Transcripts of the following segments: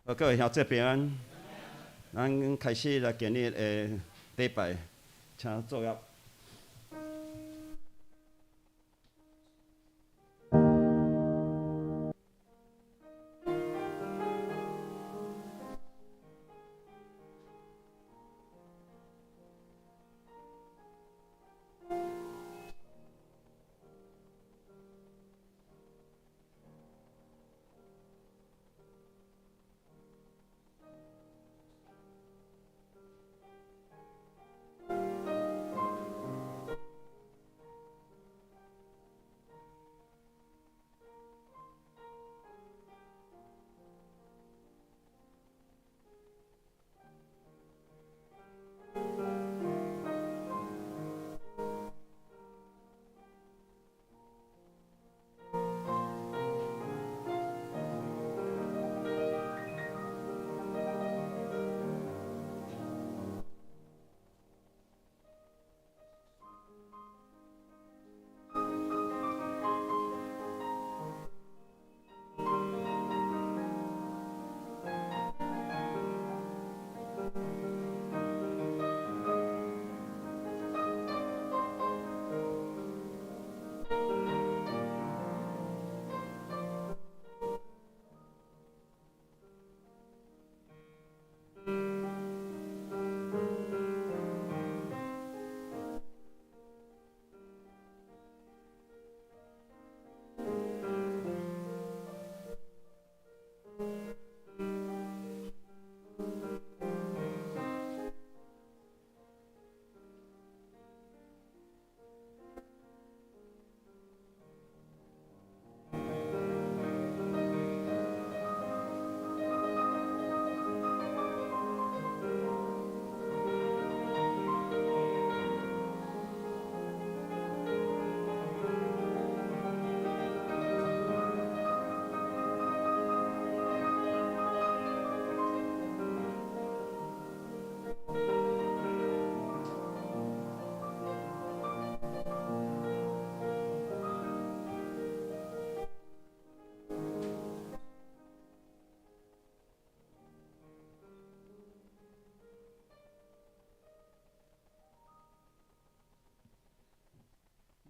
好，各位兄弟平安。咱開始來今日的禮拜，請作業。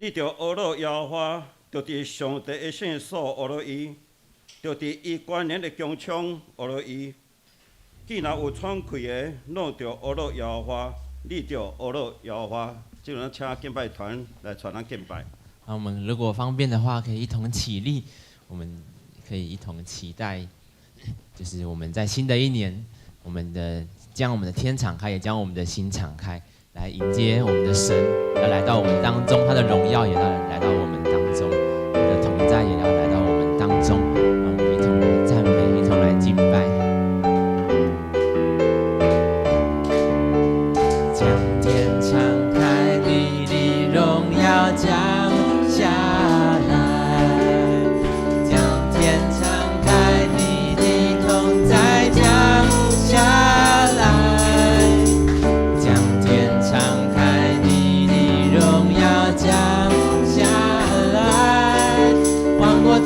你著呵咾耶和華，著佇上帝的聖所呵咾伊，著佇伊權能的穹蒼呵咾伊。既若有喘氣的，攏著呵咾耶和華，你著呵咾耶和華。這陣請敬拜團來帶咱敬拜。那我們如果方便的話，可以一同起立，我們可以一同期待，就是我們在新的一年，我們的將我們的天敞開，也將我們的心敞開，來迎接我們的神要來到我們當中，他的榮耀也要來到我們當中，他的同在也要來到我們當中，讓我們一同來讚美，一同來敬拜。將天敞開，你的榮耀降下來；將天敞開，你的同在降下來；將天敞開，你的榮耀降下來。王國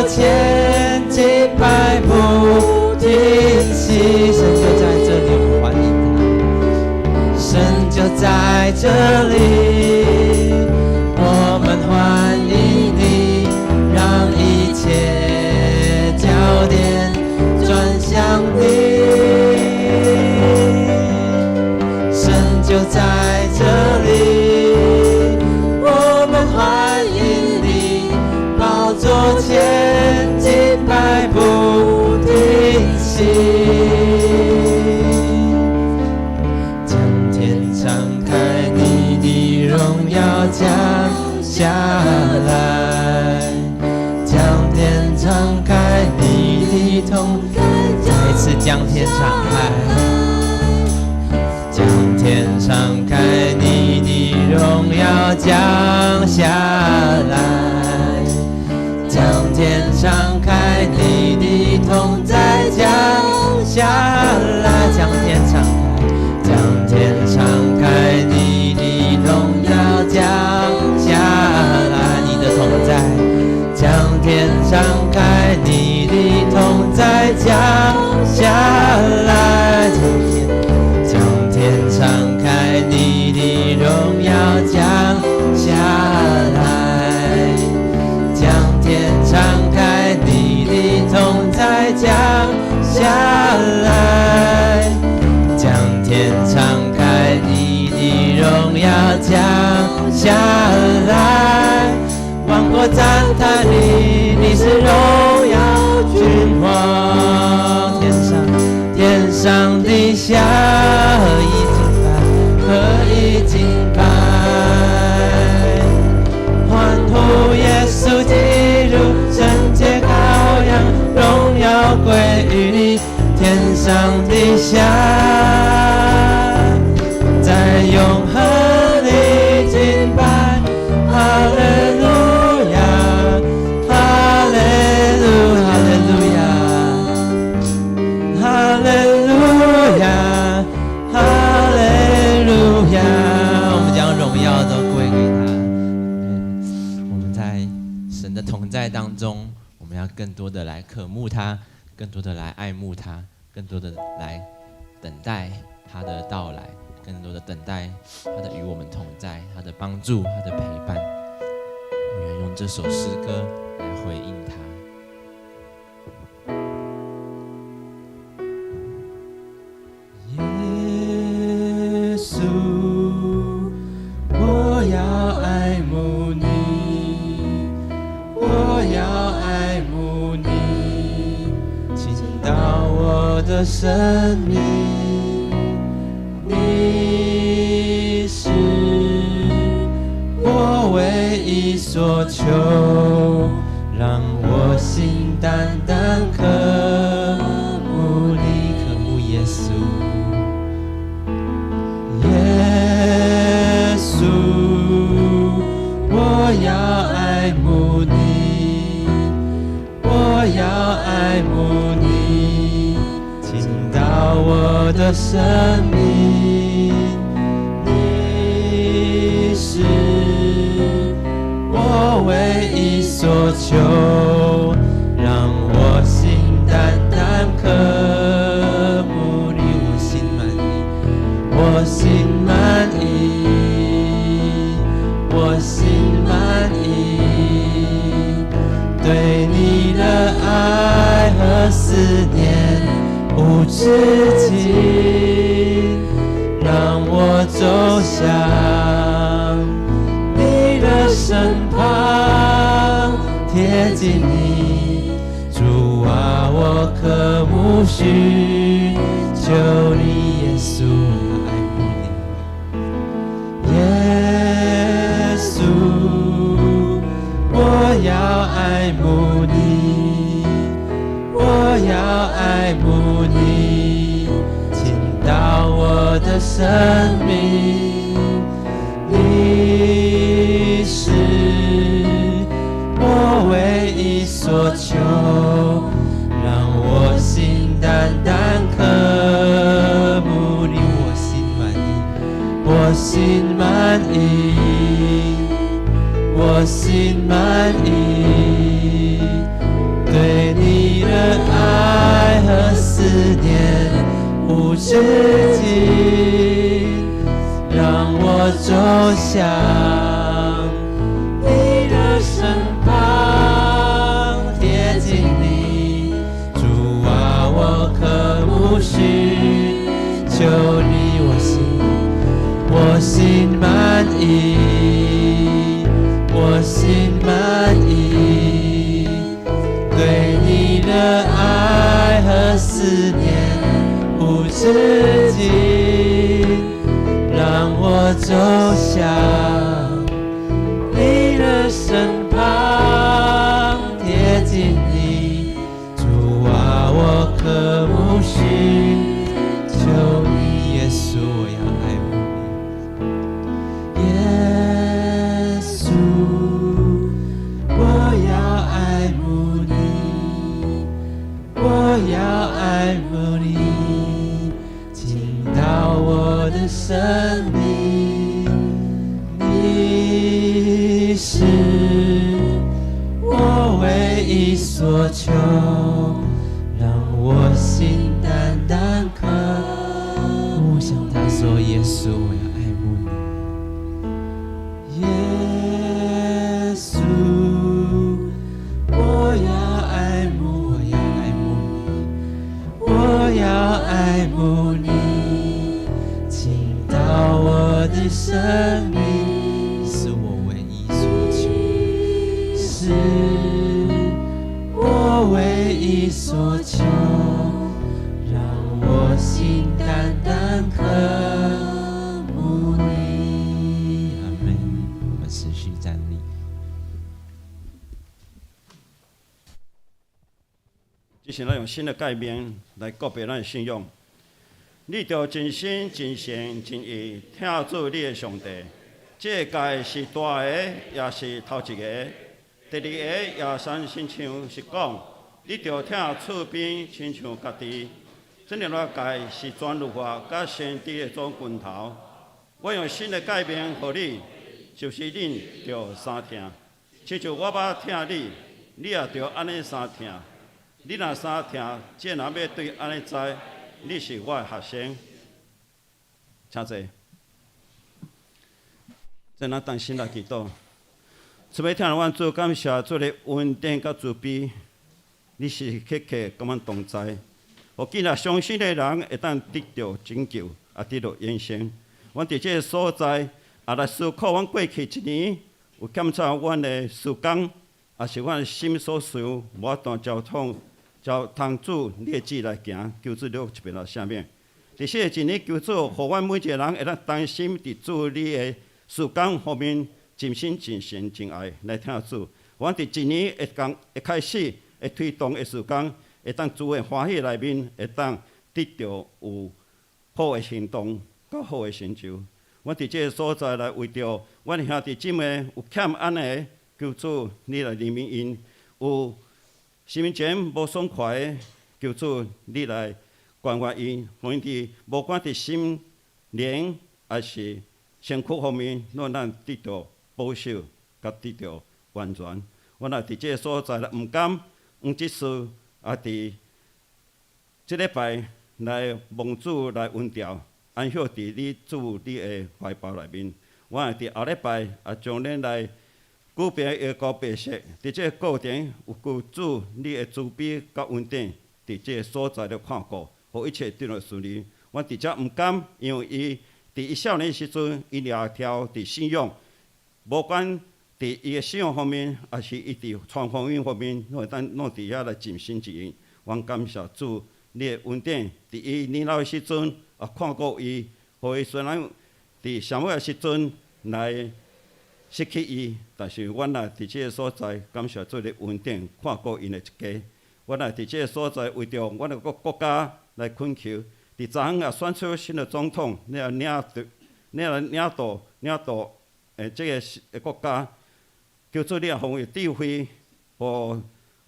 前敬拜不停息。神就在這裡，我們歡迎他。神就在這裡，我們歡迎你，讓一切焦點轉向你。神就在這裡，我們歡迎你，寶座前敬拜不停息。將天敞開，你的榮耀降下來；將天敞開，你的同在，再一次將天敞開。將天敞開，你的榮耀降下來；將天敞開，你的同在降下來；將天敞開，將天敞開，你的榮耀降下來，你的同在，將天敞開，你的同在降下來，將天。將天敞開，你的榮耀降下來；將天敞開，你的同在降下來；將天敞開，你的榮耀降下來。萬國讚嘆你，你是榮耀君王，天上天上地下合一敬拜，合一敬拜，歡呼耶穌基督，聖潔羔羊，榮耀歸於你，天上地下，在永恆裡敬拜，哈利路亞，哈利路，哈利路亞，哈利路亞，哈利路亞。我們將榮耀都歸給他。我們在神的同在當中，我們要更多的來渴慕他，更多的來愛慕他，更多的來等待他的到來，更多的等待他的與我們同在，他的幫助，他的陪伴。我們要用這首詩歌來回應他。耶穌，我要愛慕你，我要愛慕你，進到我的生命，你是我唯一所求，讓我心單單渴慕你，渴慕耶穌。耶穌，我要愛慕你，我要愛慕你，進到我的生命，你是我唯一所求，讓我心單單渴慕你，我心滿意，我心滿意，我心滿意，對你的愛和思念無止境，讓我走向你的身旁，貼近你，主啊，我渴慕尋求你，耶穌，我要愛慕你，耶穌，我要愛慕你，我要愛慕你，進到我的生命，你是我唯一所求，讓我心單單渴慕你，我心滿意，我心滿意，我心滿意，念無止境，讓我走向你的身旁，貼近你，主啊，我渴慕尋求你，我心滿意，我心滿意，對你的愛和思念無止境，讓我走向你的身旁，貼近你，主啊，我渴慕尋求你，耶穌，我要愛慕你，耶穌，我要愛慕你，我要愛慕你，進到我的生命，你是我唯一所求，讓我心單單渴慕。向他說：耶穌，我要愛慕你，耶穌，我要愛慕，我要愛慕你，我要愛慕你，進到我的生命，是我唯一所求，是我唯一所求，讓我心單單渴慕你。阿門。我們持續站立。這是咱用新的誡命來告別咱的信仰。你著盡心、盡性、盡意疼主你的上帝。這個誡是大个，也是頭一个。第二个也親像是講，你著疼厝邊親像家己。這兩个誡是全律法佮先知的總拳頭。我用新的誡命予你，就是恁著相疼，親像我捌疼你，你也著按呢相疼。你若相疼，眾人欲對按呢知，你是我的學生。請坐。咱來同心來祈禱。慈悲疼阮主，感謝主的恩典佮慈悲，你時時刻刻佮阮同在，予見若相信的人會當得著拯救，也得著永生。阮佇這个所在，也來思考阮過去一年有檢查阮的時間，抑是阮心所想，無法度照通照通主你的旨來行，求主你一遍來赦免。佇新的一年，求主予阮每一个人會當同心佇主你的事工方面，盡心盡性盡愛來疼主。阮佇一年會剛會開始會推動的事工，會當主的歡喜內面，會當得著有好的行動，佮好的成就。阮佇這个所在來為著阮兄弟姊妹有欠按的，求主你來憐憫𪜶；有心情無爽快的，求主你來關懷𪜶，予𪜶佇無管佇心靈抑是身軀方面，攏會當得著保守，佮得著完全。阮也佇這个所在來毋甘黃執事，也佇這禮拜來蒙主來恩召，安息佇你主你的懷抱內面。我也佇後禮拜也將恁來舉辦一個白色，佇這个過程有求主你的慈悲佮恩典，佇這个所在咧看顧，予一切得著順利。阮佇遮毋甘，因為伊佇伊少年時陣，伊掠條佇信仰，無管佇伊的信仰方面，抑是伊佇傳福音方面，攏會當攏佇遐來盡心盡意。阮感謝主，你的恩典，佇伊年老的時陣，也看顧伊，予伊雖然佇上尾的時陣來失去伊，但是阮也佇這个所在感謝主的恩典，看顧𪜶的一家。阮也佇這个所在為著阮的國家來懇求，佇昨昏也選出新的總統，你來領導，你來領導領導這个國家，求主你也予伊智慧，予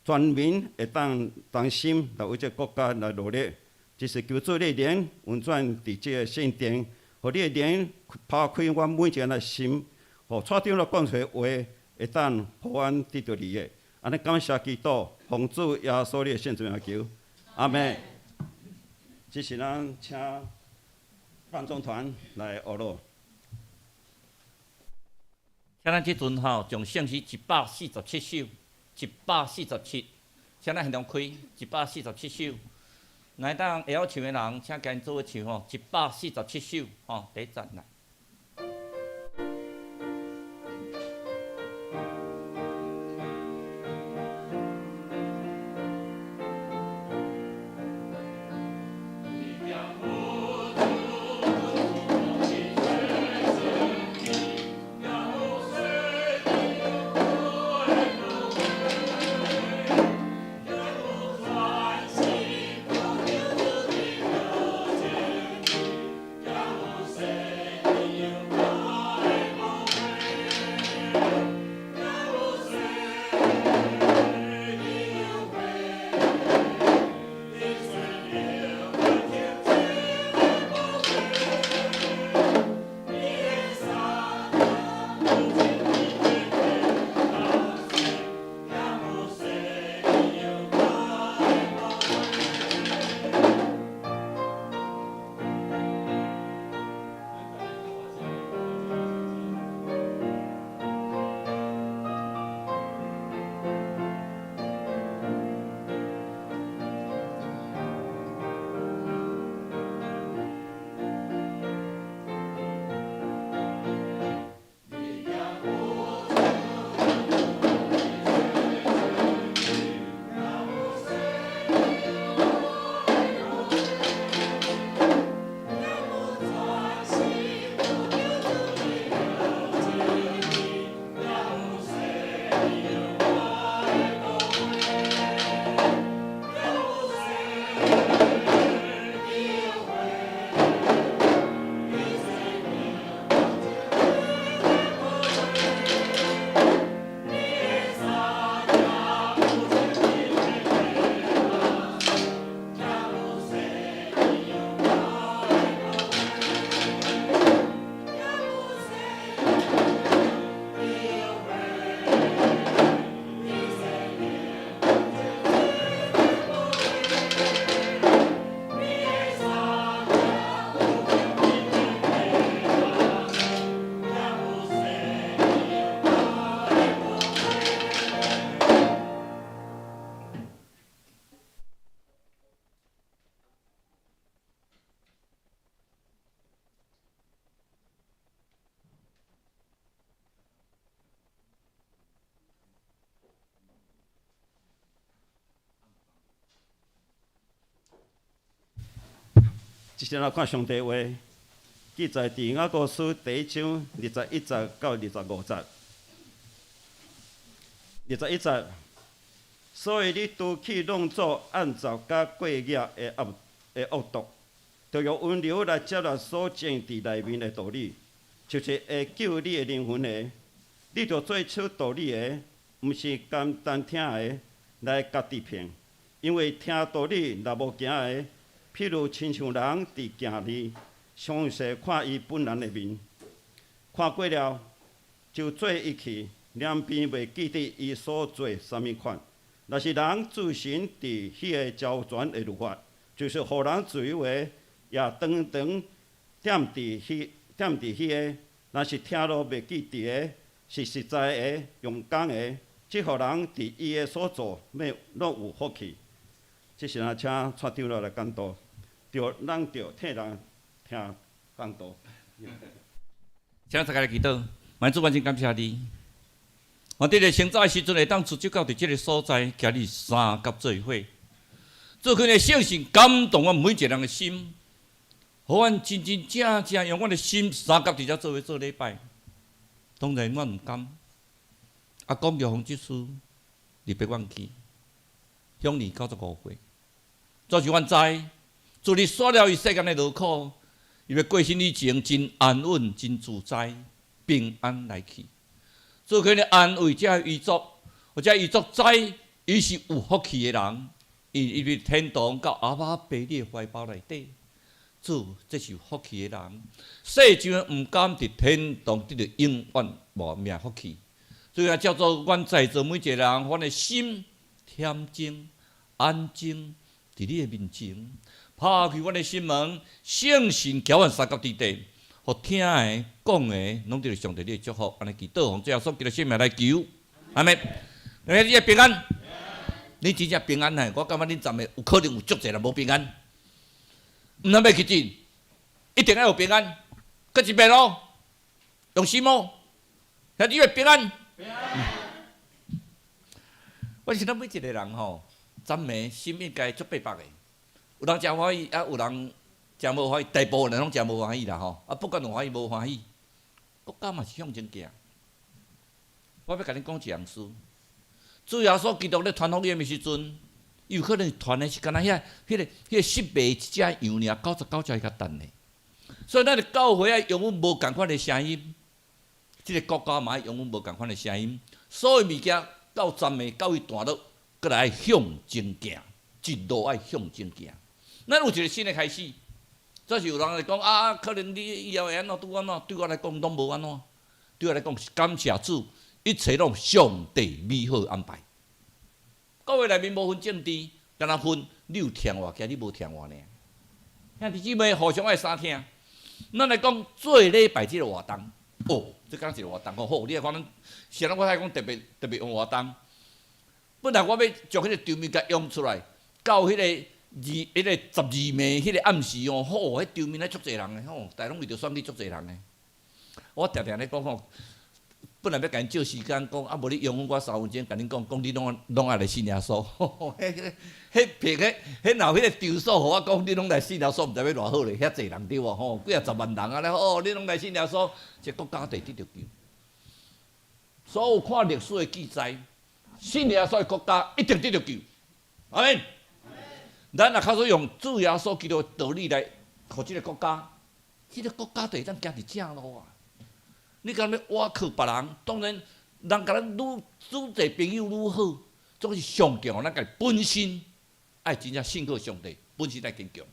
全民會當同心來為這个國家來努力。就是求主你靈運轉佇這个聖殿，予你的靈拋開阮每一个人的心，予蔡長老講出的話，會當予阮得著利益。按呢感謝基督，奉主耶穌你的聖名求，阿門。這是咱請伴奏團來學咯。請咱這陣吼，將聖詩147首，147，請咱現場開147首。來當會曉唱的人，請共𪜶做伙唱吼，147首吼，第一節來。這陣來看上帝話，記載佇雅各書第一章21節到25節。21節，所以你除去弄做按雜佮過額的惡的惡毒，著用溫柔來接納所種佇內面的道理，就是會救你的靈魂的。你著做出道理的，毋是簡單聽的來家己騙，因為聽道理若無行的，譬如親像人佇鏡裡詳細看伊本人的面，看過了就做伊去，兩邊袂記得伊所做啥物款。若是人自行佇彼个焦全的律法，就是予人自由的，也當當踮佇彼踮佇彼个，若是聽了袂記得的，是實在的用工的，這予人佇伊的所做，欲攏有福氣。這時陣請蔡長老來講道，著人著替人聽講道。請大家來祈禱，萬主萬真感謝你。我佇咧清早的時陣會當出就到佇這个所在，共你相佮做伙，做佢的聖神感動阮每一个人的心，予阮真真正正用阮的心相佮佇遮做伙做禮拜。當然，阮毋甘，啊，講玉鳳執事200萬去，享年95歲。主是阮知，自你煞了伊世間的勞苦，伊欲過身以前真安穩、真自在、平安來去。做佢咧安慰這遺族，或者遺族知伊是有福氣的人，伊入天堂到阿爸爸你的懷抱內底，主這是有福氣的人。世上毋甘佇天堂得著永遠無命福氣，所以啊，叫做阮在座每一個人，阮的心恬靜、安靜佇你的面前，拍開阮的心門，聖神交阮相佮佇底，予聽的、講的，攏得著上帝你的祝福。按呢祈禱，奉主耶穌基督聖名來求，阿們。你這平安，你真正平安呢？我感覺恁站的有可能有足濟人無平安，毋通欲去進，一定愛有平安。閣一遍哦，用心哦，兄弟姊妹平安。我是咱每一個人吼，昨暝心應該足八百的。有人誠歡喜，啊，有人誠無歡喜，大部分人攏誠無歡喜啦吼。啊，不管有歡喜無歡喜，國家嘛是向前行。我欲共恁講一項事，主耶穌基督咧傳福音的時陣，有可能傳的是敢若遐、彼個失迷一隻羊爾，99隻伊較等咧。所以咱的教會愛擁有無仝款的聲音，這個國家嘛愛擁有無仝款的聲音。所有物件到站的到一段落，閣來向前行，一路愛向前行。咱有一個新的開始，這是有人來講啊，可能你以後會按怎拄按怎，對我來講攏無按怎。對我來講是感謝主，一切攏上帝美好安排。教會內面無分政治，敢若分你有聽話，抑你無聽話爾。兄弟姊妹互相愛相疼。咱來講做禮拜這個活動，哦，這敢一個活動吼，好，你來看咱，啥人我愛講特別特別用活動。本來我欲將彼個場面共用出來，到彼個二、彼個12暝，彼個暗時哦，好，彼場面咧足濟人的吼，逐家攏為著選舉足濟人的。我定定咧講吼，本來欲共𪜶借時間講，啊無你容許我3分鐘，共恁講，講你攏攏愛來信耶穌。彼、彼、彼、彼、彼若有彼個場所，予我講，你攏來信耶穌，毋知欲偌好咧，遐濟人對無吼？幾仔十萬人啊咧，哦，你攏來信耶穌，這國家就得著救。所有看歷史的記載，信耶穌的國家一定得著救。阿們。咱若較早用主耶穌基督的道理來，予這個國家，這個國家就會當行佇正路啊！你敢欲倚靠別人？當然，人共咱愈愈濟朋友愈好，總是上重要。咱家己本身愛真正信靠上帝，本身愛堅強。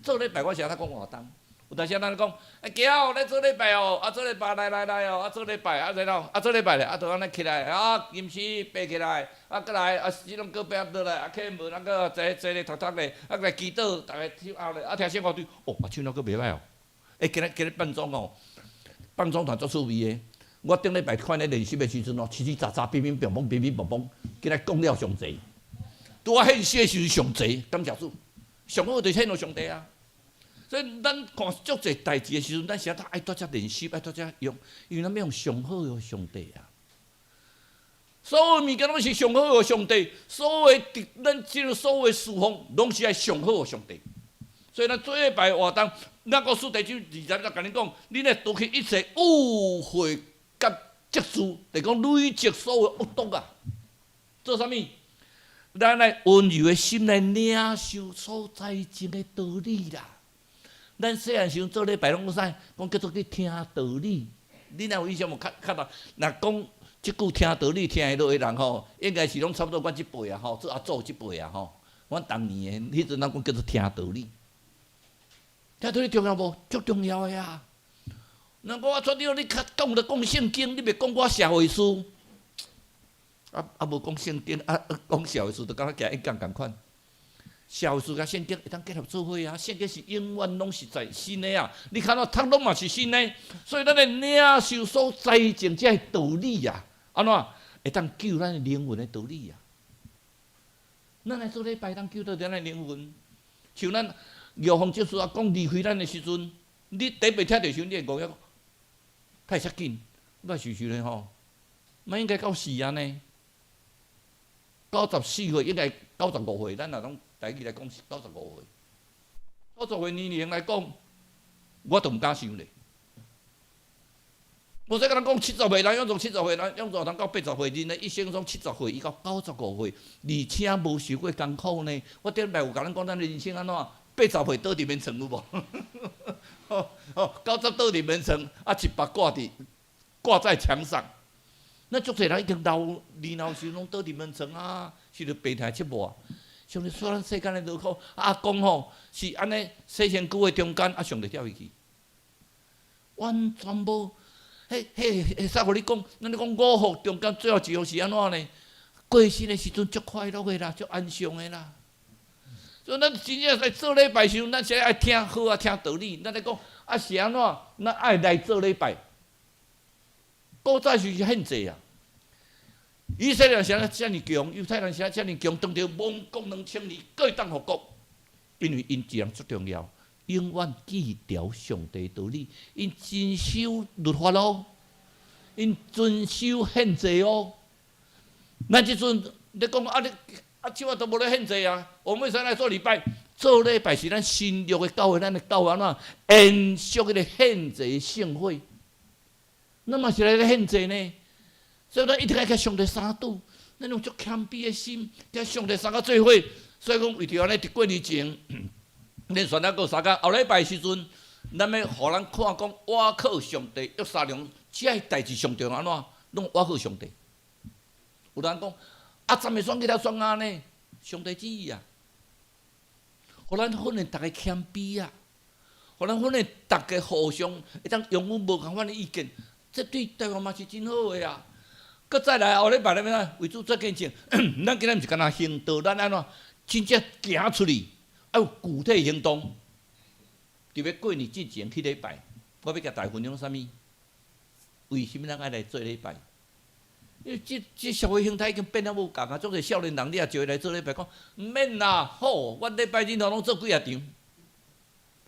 做禮拜我是按怎講活動？有當時咱講，欸，行，來做禮拜哦，啊做禮拜來來來哦，啊做禮拜，啊然後啊做禮拜咧，啊就按呢起來，啊金絲爬起來，啊閣來，啊這攏閣爬落來，啊開門，啊閣坐坐咧讀讀咧，啊來祈禱，逐家手後咧，啊聽聖歌隊，哦，啊唱了閣袂歹哦，欸，今日今日放鐘哦，放鐘團足趣味的，我頂禮拜看咧練習的時陣哦，嘰嘰喳喳，乒乒乓乓，乒乒乓乓，今日講了上濟，拄仔獻詩的時陣上濟，感謝主，上好就是獻予上帝啊。所以咱看足濟代誌的時陣，咱是愛愛拄遮練習，愛拄遮用，因為咱欲用上好予上帝啊。所有物件攏是上好予上帝，所有的咱這個所有的侍奉，攏是愛上好予上帝。所以咱做禮拜活動，咱國書第章二十節共恁講，恁愛除去一切污穢佮積事，就講累積所有惡毒啊。做啥物？咱愛溫柔的心來領受所栽種的道理啦。咱細漢時陣做禮拜攏講啥？講叫做去聽道理。你若有印象無？較較大，若講這句聽道理聽會落的人吼，應該是攏差不多阮這輩啊吼，做阿祖這輩啊吼。阮當年的彼陣咱講叫做聽道理。聽道理重要無？足重要的啊！若講我帶你，你較講著講聖經，你袂講我社會事。啊啊！無講聖經，啊講社會事，就感覺行演講仝款。社會事佮聖經會當結合做伙啊！聖經是永遠攏是在新的啊！你看到讀攏嘛是新的，所以咱來領受所栽種這个道理啊，按怎會當救咱的靈魂的道理啊？咱來做禮拜當救著咱的靈魂，像咱玉鳳這書啊講離開咱的時陣，你第一擺聽著時陣，你會講太遮緊，我想想咧吼，嘛應該夠死啊呢？94歲應該95歲，咱若講台語來講是九十五歲。九十歲年齡來講，我都毋敢想咧。無使共人講七十歲，人永做七十歲，人永做通到80歲，人的一生中七十歲，伊到九十五歲，而且無受過艱苦呢。我頂擺有共咱講，咱的人生按怎？80歲倒佇眠床有無？哦，90倒佇眠床，啊100掛在牆上。咱足濟人已經老年老時攏倒佇眠床啊，受著病痛折磨。上帝賜咱世間的勞苦，阿公吼是按呢洗身軀的中間，啊上帝調伊去，完全無。彼彼會使予你講，咱咧講五福中間最後一福是按怎呢？過身的時陣足快樂的啦，足安詳的啦。所以咱真正來做禮拜時陣，咱是愛聽好啊，聽道理。咱咧講啊是按怎？咱愛來做禮拜。古早時是獻祭啊。以色列人是按怎遮爾強，猶太人是按怎遮爾強，當著亡國2000年，閣會當復國，因為𪜶一樣足重要，永遠記牢上帝道理，𪜶遵守律法咯，𪜶遵守獻祭哦。咱這陣你講啊，你啊，這擺都無咧獻祭啊，我們為啥來做禮拜？做禮拜是咱新約的教會，咱的教會按怎延續彼個獻祭聖會？咱嘛是來咧獻祭呢。所以咱一定愛共上帝相拄，咱用足謙卑的心，共上帝相佮做伙。所以講為著按呢，佇過年前，連續咱閣三工，後禮拜時陣，咱欲予人看講，倚靠上帝，約沙龍這个代誌上重要按怎，攏倚靠上帝。有人講，啊，怎會選舉了選按呢？上帝旨意啊，予咱訓練逐家謙卑啊，予咱訓練逐家互相會當擁有無仝款的意見，這對台灣嘛是真好的啊。閣再來後禮拜咧欲按怎為主做見證，咱今仔毋是干焦行道，咱按怎真正行出去，愛有具體行動。佇欲過年之前彼禮拜，我欲共大家分享啥物？為啥物咱愛來做禮拜？因為這社會形態已經變了無仝啊！足濟少年人，你也招伊來做禮拜，講毋免啦，好，我禮拜日攏做幾啊場，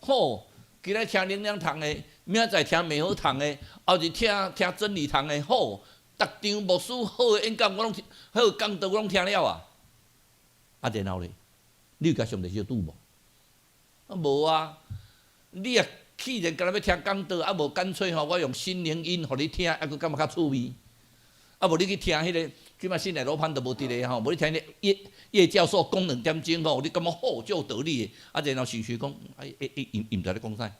好，今仔聽靈糧堂的，明仔載聽美好堂的，後日聽聽真理堂的，好，逐場牧師好的演講我攏聽，好講道我攏聽了啊。啊，然後咧，你有共上帝相拄無？啊，無啊！你若既然干焦欲聽講道，啊無乾脆吼，我用心靈音予你聽，啊閣感覺較趣味。啊無你去聽彼个，這擺新來羅盤都無佇咧吼，無你聽彼個葉葉教授講2點鐘吼，你感覺好足有道理的。啊，然後想想講，啊，伊伊伊伊毋知咧講啥。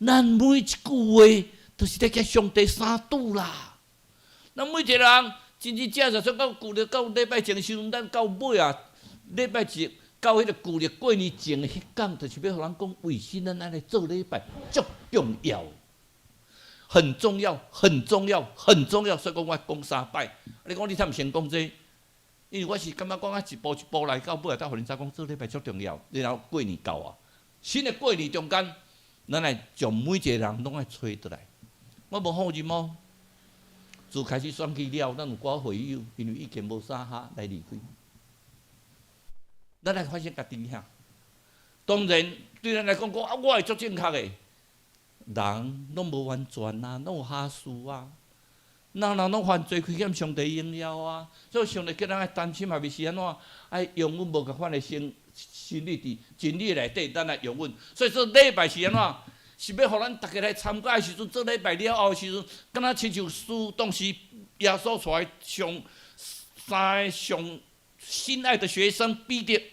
咱每一句話，都是咧共上帝相拄啦。咱每一個人真真正正，說到舊曆到禮拜前的時陣，咱到尾啊，禮拜一到彼個舊曆過年前的彼工，就是欲予人講，為啥咱愛來做禮拜，足重要。很重要，很重要，很重要。所以講，我講三擺。你講你忝先講這個，因為我是感覺講啊，一步一步來到尾，才予恁知講做禮拜足重要。然後過年到啊，新的過年中間，咱來將每一個人攏愛揣轉來。我無否認哦，自開始選舉了，咱有寡會友，因為意見無相合來離開。咱來反省家己哈。當然，對咱來講，講啊，我會足正確的。人攏無完全啊，攏有瑕疵啊。人人攏犯罪，虧欠上帝榮耀啊。所以上帝叫咱愛擔心，抑是按怎？愛容忍無仝款的心心理佇真理內底，咱來容忍。所以說禮拜是按怎？是欲予咱逐家來參加的時陣，做禮拜了後的時陣，敢若親像書當時耶穌帶上三个上心愛的學生彼得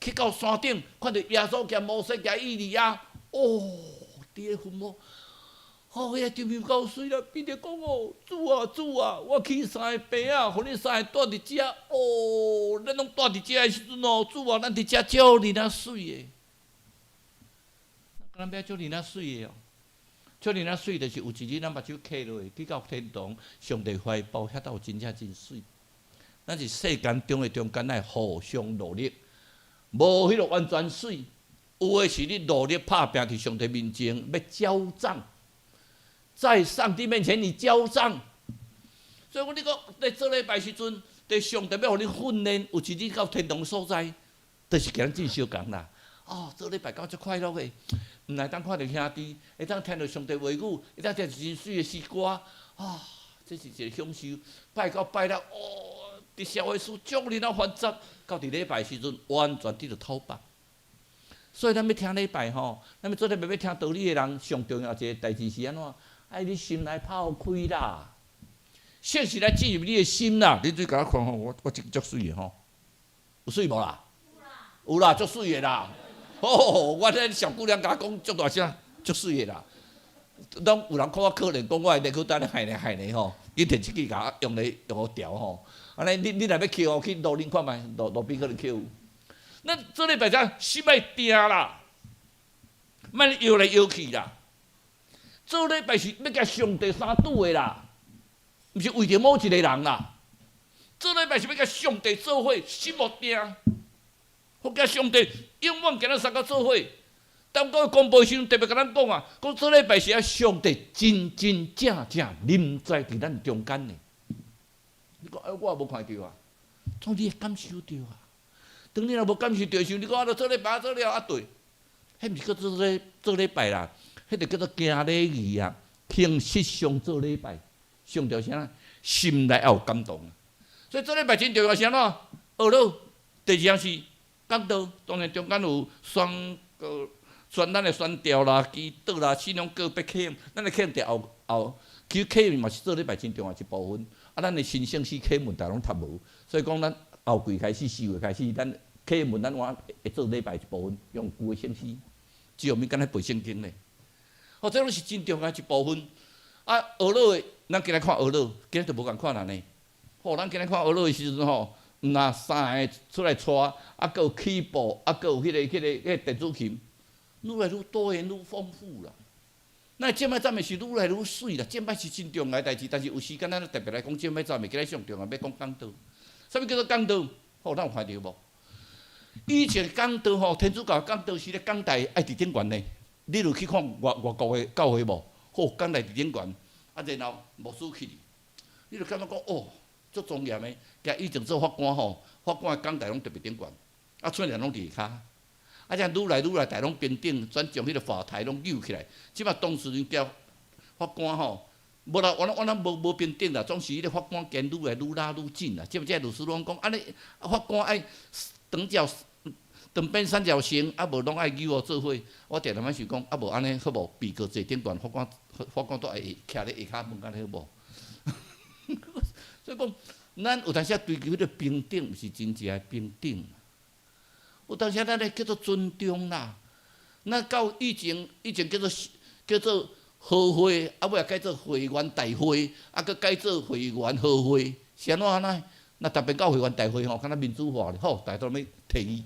去到山頂，看著耶穌共摩西共以利亞，哦！佇咧墳墓，哦，彼个場面夠媠啦！彼得講哦，主啊，主啊，我起三个棚仔，予你三个蹛佇遮。哦，咱攏蹛佇遮的時陣哦，主啊，咱佇遮足爾仔媠的。敢若欲足爾仔媠的哦，足爾仔媠，就是有一日咱目睭瞌落去，去到天堂，上帝懷抱，遐兜真正真媠。咱是世間中的中間，愛互相努力，無彼个完全媠。有的是你努力拍拚佇上帝面前，欲交賬，在上帝面前你交賬。所以講，你講佇做禮拜時陣，佇上帝欲予你訓練，有一日到天堂所在，就是共咱真相仝啦。哦，做禮拜敢足快樂的，毋但當看著兄弟，會當聽著上帝話語，會當聽真媠的詩歌，啊，這是一個享受。拜到拜了，哦，佇社會事足爾仔煩雜，到佇禮拜時陣完全得著透放。所以咱欲聽禮拜吼，咱欲做禮拜欲聽道理的人，上重要一個代誌是按怎？愛你心內拋開啦，聖神來進入你的心啦。你注意共我看吼，我這個足媠的吼，有媠無啦？有啦，足媠的啦。哦，我這小姑娘共我講足大聲，足媠的啦。攏有人看我可憐，講我的內褲帶咧害呢害呢吼，緊提一支共我用咧用予調吼。按呢，你若欲抾哦，去路邊看覓，路路邊可能抾有。咱做禮拜才心愛定啦，莫搖來搖去啦。做禮拜是欲共上帝相拄的啦，毋是為著某一個人啦。做禮拜是欲共上帝做伙，心無定。福建上帝永遠共咱相佮做伙。當講公布時陣，特別共咱講啊，講做禮拜是啊，上帝真真正正臨在佇咱中間的。你講，哎，我也無看著啊，總你會感受著啊。當你若無感受著的時陣，你講啊，做禮拜做了啊，對，彼毋是叫做咧做禮拜啦，彼就叫做行禮儀啊，形式上做禮拜，上著啥？心內也有感動。所以做禮拜真重要，是按怎？學了，第二項是講道，當然中間有宣告、宣咱的宣調啦、祈禱啦、信仰告白、啟蒙，咱的啟蒙佇後後，其實啟蒙嘛是做禮拜真重要一部分。啊，咱的新聖詩啟文逐攏讀無，所以講咱後季開始，4月開始，咱啟文咱換會做禮拜一部分，用舊的聖詩，只有物敢若背聖經咧。哦，這攏是真重要一部分。啊，學老的，咱今日看學老，今日就無仝款啦呢。吼，咱今日看學老的時陣吼，毋若三個出來帶，啊，閣有起步，啊，閣有彼個電子琴，愈來愈多元愈豐富啦。咱敬拜讚美是愈來愈媠啦，敬拜是真重要的代誌，但是有時間咱特別來講敬拜讚美，今日上重要欲講講道。啥物叫做講道？吼，咱有看著無？以前講道吼，天主教講道是咧講台愛佇頂懸呢。你有去看外國的教會無？好，講台佇頂懸，啊，然後牧師去，你就感覺講哦，足莊嚴的。佮以前做法官吼，法官的講台攏特別頂懸，啊，出來攏佇下跤。啊，這愈來愈來，逐攏平等，轉將彼個法台攏扭起來。這馬當事人交法官吼，無啦，我咱無平等啦，總是彼個法官權愈來愈拉愈緊啦。這這律師攏講，按呢法官愛長角長邊三角形，啊無攏愛扭予做伙。我定定仔想講，啊無按呢好無？被告坐頂懸，法官都愛徛咧下跤問按呢好無？所以講，咱有當時追求彼個平等，毋是真正的平等。有當時咱咧叫做尊重啦。咱到以前，以前叫做和會，啊尾仔改做會員大會，啊閣改做會員和會，是按怎按呢？若特別到會員大會吼，敢若民主化咧，好，逐家都欲提議。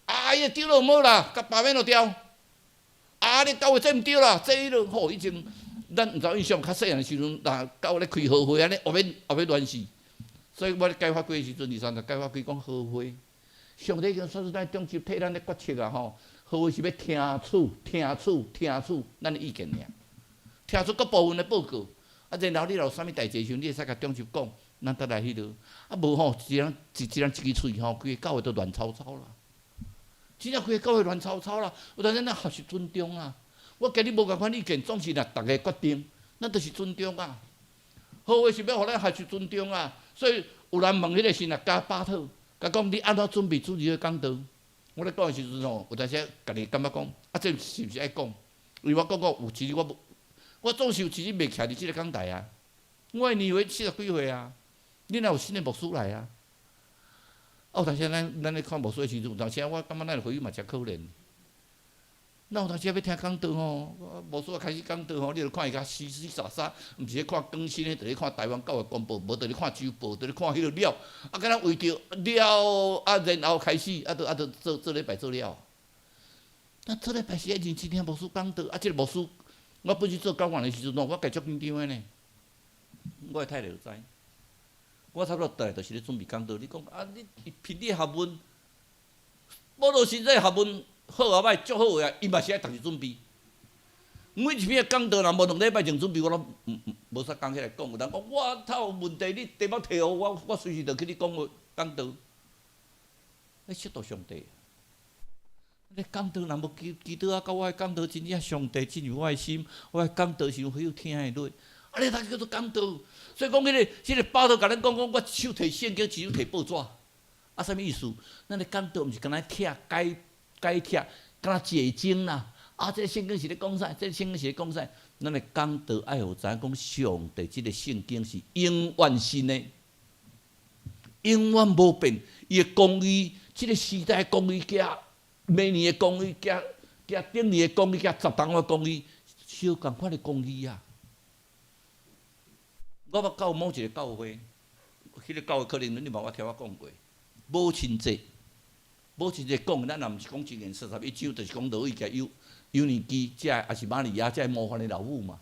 啊，伊個長老毋好啦，共罷免落掉。啊，你教會這毋對啦，這彼落吼，以前咱毋知印象較細漢的時陣，若教咧開和會按呢，後欲後欲亂死。所以我咧改法規的時陣，2030改法規講和會。上帝已經說出咱中集替咱咧決策啊吼，和會是欲聽取、聽取、聽取咱的意見爾，聽取各部分的報告，啊，然後你若有啥物代誌時陣，你會使共長執講，咱才來彼落。啊，無吼，一人一一人一支喙吼，規个教會都亂糟糟啦。真正規个教會亂糟糟啦。有當時咱學習尊重啊。我今日無仝款意見，總是若逐个決定，咱就是尊重啊。和會是欲予咱學習尊重啊。所以有人問彼個神學家巴特。共講你按怎準備主日學講道？我咧講的時陣吼，有當時家己感覺講，啊，這是毋是愛講？因為我感覺有一日我無，我總是有一日袂徛佇這个講台啊。我的年歲七十幾歲啊，你若有新的牧師來啊？啊，有當時咱咧看牧師的時陣，有當時我感覺咱的會友嘛誠可憐。咱有當時欲聽講道吼，牧師開始講道吼，你就看伊較死死煞煞，毋是咧看更新的，就咧看台灣教會公報，無就咧看週報，就咧看彼个了。啊，敢若為著了啊，然後開始啊，就啊，就做做禮拜做了。咱做禮拜是愛認真聽牧師講道，啊，這个牧師，我本身做教員的時陣吼，我家足緊張的呢。我的太太就知，我差不多逐日就是咧準備講道。你講啊，你憑你學問，保羅神這學問。好啊歹，足好的啊，伊嘛是愛逐日準備。每一篇講道，若無兩禮拜前準備，我攏毋無啥講起來講。有人講我頭有問題，你題目提予我，我隨時就去你講話講道。你嫉妒上帝？你講道若無祈禱啊，到我的講道真正上帝進入我的心，我的講道是有彼聽會落。啊，你才叫做講道。所以講彼个巴特共咱講講，我一手提聖經，一手提報紙。啊，啥物意思？咱的講道毋是干焦拆解。解拆，敢若解經啦！啊，這个聖經是咧講啥？這个聖經是咧講啥？咱的講道愛予知影講，上帝這个聖經是永遠新的，永遠無變。伊的公義，這个時代的公義，加明年的公義，加加頂年的公義，加十冬的公義，相仝款的公義啊！我捌到某一个教會，彼个教會可能你嘛捌聽我講過，母親節。母親節講，咱若毋是講箴言31章，就是講羅以共友尼基，這抑是瑪利亞，這模範的老母嘛。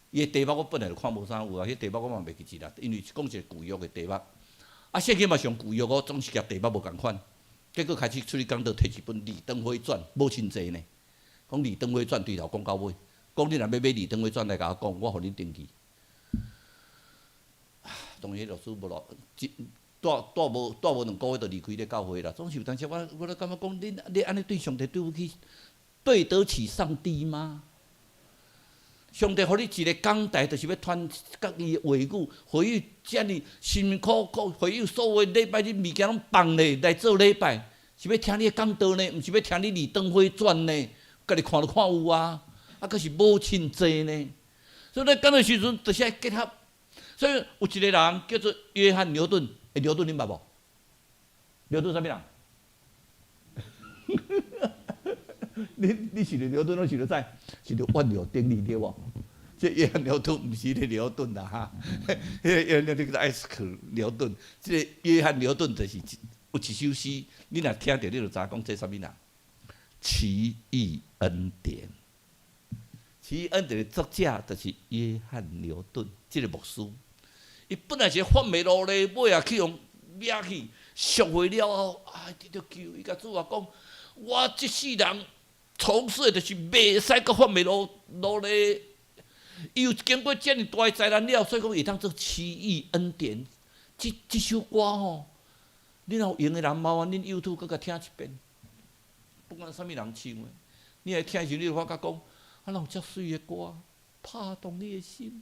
伊的題目我本來就看無啥有啊，彼題目我嘛袂記得啦，因為是講一個舊約的題目。啊，聖經嘛上舊約哦，總是共題目無仝款。結果開始出去講道，提一本《李登輝傳》，無真濟呢。講《李登輝傳》對頭講到尾，講你若欲買《李登輝傳》來共我講，我予恁登記。當然，老師無落，蹛無2個月就離開這教會啦。總是有當時我咧感覺講，你按呢對上帝對不起，對得起上帝嗎？上帝予你一個講台，就是欲傳佮伊的話語，予伊遮爾辛苦苦，予伊所有禮拜日物件攏放咧來做禮拜，是欲聽你的講道呢？毋是欲聽你李登輝傳呢？家己看都看有啊，啊，閣是無真濟呢。所以咧講的時陣，就是愛結合。所以有一個人叫做約翰牛頓，欸，牛頓恁捌無？牛頓啥物人？你是著牛頓，攏是著知，是著萬有定律對無？這約翰牛頓毋是彼個牛頓啦哈，彼個約翰牛頓叫做艾斯克牛頓，這個約翰牛頓就是有一首詩，你若聽著，你就知影講這啥物人。奇異恩典，奇異恩典的作者就是約翰牛頓，這個牧師。伊本來是發袂落咧，尾仔去予掠去贖回了後，啊，得著救。伊共主啊講，我這世人從事的就是袂使閣犯袂落落咧。伊有經過遮爾大的災難了，所以講會當做奇異恩典。這首歌吼，恁若有閒的人，麻煩恁 YouTube 閣共聽一遍。不管啥物人唱的，你來聽的時，你就發覺講，啊，哪有遮媠的歌，拍動你的心。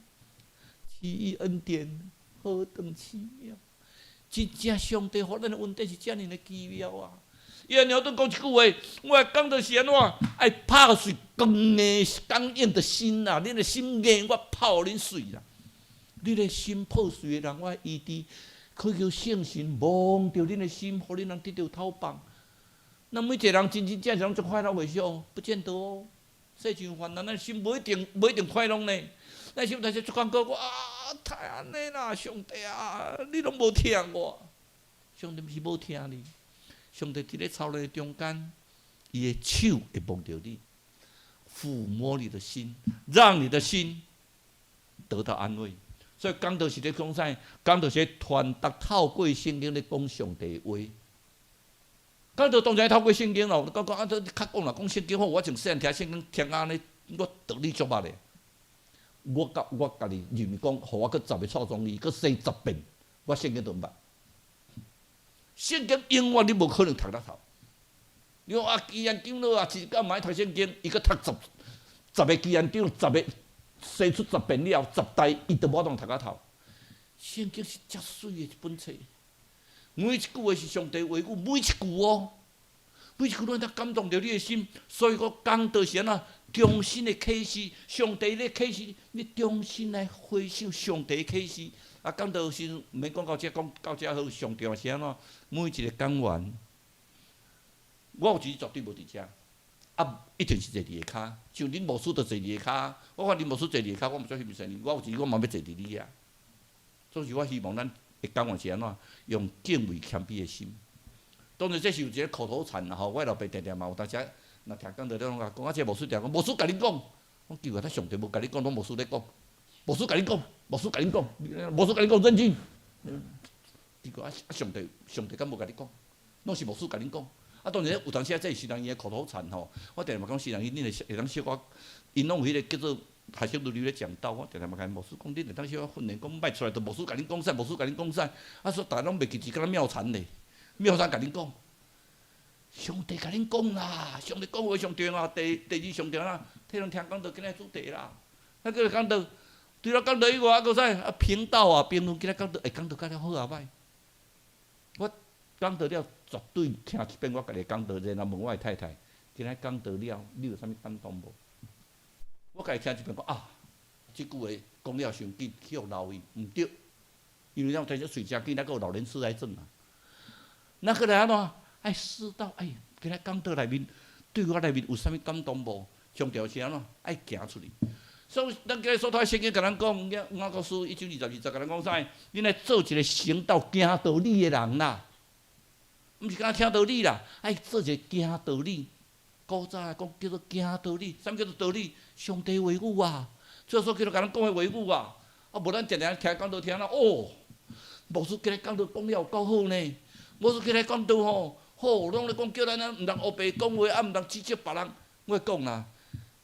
奇異恩典何等奇妙！真正上帝予咱的恩典是遮爾的奇妙啊！約翰牛頓講一句話，我講的是按怎？愛拍碎剛硬剛硬的心啊！恁的心硬，我拍予恁碎啦！你的心破碎的人，我醫治，祈求聖神摸著恁的心，予恁人得著透放。那每一個人真真正正攏足快樂袂少，不見得哦。世上患難，咱心無一定快樂呢。咱心但是足感覺啊，太按呢啦，上帝啊，你攏無聽我。上帝毋是無聽你，上帝佇咧操練中間，伊的手會摸著你，撫摸你的心，讓你的心得到安慰。所以講道是咧講啥？講道是咧傳達透過聖經咧講上帝話。講道當然透過聖經咯，講講啊，這較講啦，講聖經好，我從細漢聽聖經聽按呢，我道理足捌的。我甲我家己認為講，予我閣10個蔡宗義，閣說10遍，我聖經都毋捌。聖經永遠你無可能讀得透。你講啊，基安長老啊，一工嘛愛讀聖經，伊閣讀十個基安長，十個說出10遍了後，10代伊都無法度讀得透。聖經是遮媠的一本冊，每一句話是上帝話語，每一句哦，每一句攏會感動著你的心。所以講講道是按怎？重新的啟示，上帝咧啟示，你重新來回想上帝啟示。啊，講道時毋免講到這，講到遮好，上重要是按怎？每一個講員，我有一日絕對無佇遮，啊，一定是坐佇下跤。像恁牧師就坐佇下跤，我看恁牧師坐佇下跤，我毋知翕毋是我有一日我嘛欲坐佇你遐。總是我希望咱的講員是按怎？用敬畏謙卑的心。當然這是有一個口頭禪啦吼，我老爸定定嘛有當時若聽講道了攏共講，啊，這個牧師定講，牧師共恁講，我奇怪，他上帝無共你講，攏牧師咧講，牧師共恁講，牧師共恁講，牧師共恁講認真。奇怪，啊上帝上帝敢無共你講，攏是牧師共恁講。啊，當然有當時啊，這是新人伊的口頭禪吼。我定定嘛講新人伊，恁會會當小可，𪜶攏有彼個叫做學生輪流咧講道，我定定嘛共牧師講，恁會當小可訓練，講莫出來就牧師共恁講啥，牧師共恁講啥。啊，說逐家攏袂記住，敢若妙禪咧，妙禪共恁講。上帝共恁講啦，上帝講話上重要，第二上重要啦，替人聽講道今仔主題啦。啊，閣講道，除了講道以外，啊，閣啥？啊，評道啊，評論今仔講道，會講道較了好啊歹。我講道了，絕對聽一遍我家己講道，然後問我的太太，今仔講道了，你有啥物感動無？我家己聽一遍講啊，這句話講了傷緊，去予留意，毋對，因為咱有聽說喙誠緊，咱閣有老年痴呆症啊。那閣來按怎？愛思到，哎，今仔講道內面對我內面有啥物感動無？上重要是按怎？愛行出去。所以，咱今日所讀聖經共咱講，雅各書1章22節共咱講啥？恁愛做一個行道行道理的人啦，毋是干焦聽道理啦，愛做一個行道理。古早來講叫做行道理，啥物叫做道理？上帝話語啊，主耶穌基督共咱講的話語啊。啊，無咱定定聽講道聽啦，哦，牧師今日講道講了有夠好呢，牧師今日講道吼，吼，攏咧講叫咱啊，毋通烏白講話，啊，毋通指責別人。我講啦，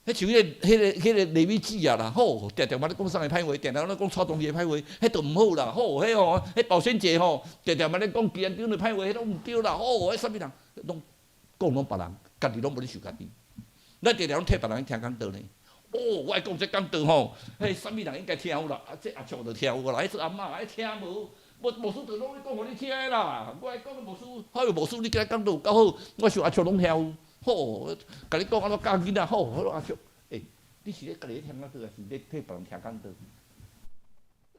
彼像彼個利美子啊啦，吼，定定嘛咧講啥个歹話，定定咧講蔡東的歹話，彼就毋好啦。吼，彼吼，彼保鮮節吼，定定嘛咧講基安長的歹話，彼攏毋對啦。吼，彼啥物人，攏講攏別人，家己攏無咧想家己。咱定定攏替別人聽講道呢。哦，我愛講這講道吼，彼啥物人應該聽有啦，啊，這阿叔就聽有啦，彼做阿嬤愛聽無？無牧師就攏咧講予你聽的啦。我愛講牧師，好牧師你今日講道有夠好，我想阿叔攏聽有。好，共你講按怎教囡仔好，好阿叔，欸，你是咧家己咧聽講道，抑是咧替別人聽講道？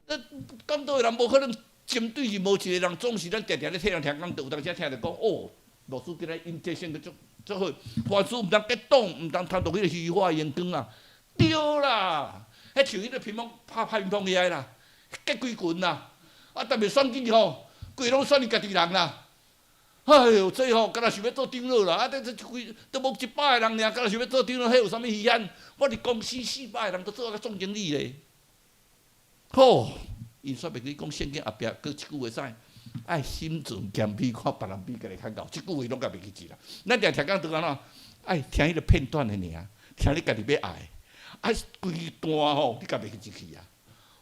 咱講道的人無可能針對任何一個人，總是咱定定咧替人聽講道。有當時聽著講，哦，牧師今日𪜶這性格足足好，凡事毋通結黨，毋通貪圖彼個虛華榮光啊！對啦，彼像彼個乒乓拍拍乒乓遐個啦，結規群啦，啊，特別選舉吼，規攏選伊家己人啦。哎喲，這吼敢若想欲做長老啦！啊，這規都無100個人爾，敢若想欲做長老，彼有啥物稀罕？我佇公司400個人都做甲總經理咧。好，𪜶煞袂記講聖經後壁閣一句話啥？愛心存謙卑，看別人比家己較𠢕。這句話攏共袂記住啦。咱定聽講道按怎？愛聽彼個片段的爾，聽你家己欲愛，啊，規段吼，你共袂記入去啊。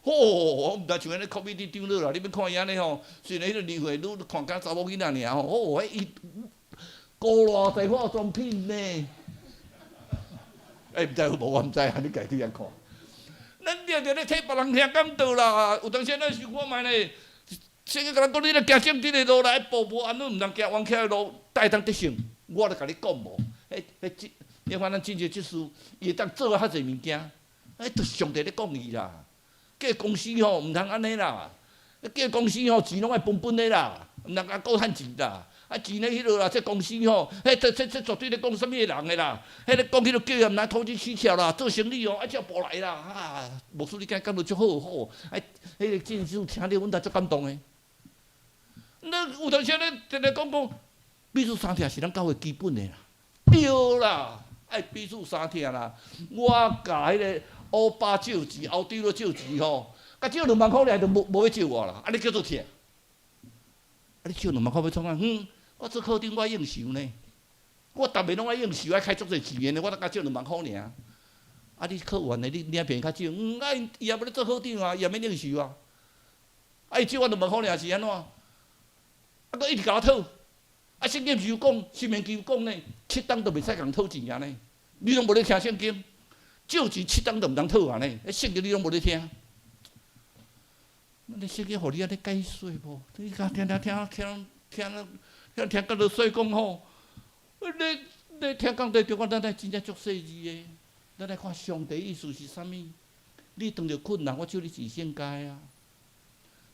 吼，我毋知像按呢柯比的長老啦，你欲看伊按呢吼，雖然彼個年歲愈看敢查某囡仔爾吼，吼，彼伊高偌濟化妝品呢？欸，毋知有無，我毋知啊，你家己去遐看。咱定定咧替別人聽講道啦，有當時咱想看覓咧，聖經共咱講，你若行正直的路來，步步安穩，毋通行冤曲的路，才會當得勝。我著共你講無，彼彼這，你看咱真濟執事，伊會當做啊較濟物件，彼著上帝咧講伊啦。叫公司吼，毋通按呢啦！叫公司吼，錢攏愛分分的啦，毋通共顧趁錢啦。啊，錢咧彼落啦，這公司吼，彼這絕對咧講啥物的人的啦。彼咧講彼落叫伊毋通投機取巧啦，做生意哦愛照步來啦。啊，牧師你今日講得足好好，啊，彼個真師聽著阮也足感動的。那有當時咧，定定講講，彼此相疼是咱教會基本的啦。對啦，愛彼此相疼啦。我共彼個烏巴借錢，歐弟咧借錢吼，共借2萬箍爾就無欲借我啦，按呢叫做疼。啊，你借2萬箍欲創啥？哼，我做科長我愛應酬呢，我逐暝攏愛應酬，愛開足濟錢的呢，我才共借2萬箍爾。啊，你考完的，你領便宜較少，嗯，啊，伊也無咧做科長啊，伊也免應酬啊。啊，伊借我2萬箍爾是按怎？啊，閣一直共我討。啊，聖經毋是有講，申命記有講呢，七冬都袂使共討錢啊呢。你攏無咧聽聖經？借錢七冬都毋通討啊呢！彼聖經你攏無咧聽？你聖經予你按呢解說無？你敢聽聽聽聽聽聽聽甲落說講吼？你聽講道中間，咱愛真正足細膩的，咱來看上帝意思是啥物？你當著困難，我借你錢應該啊。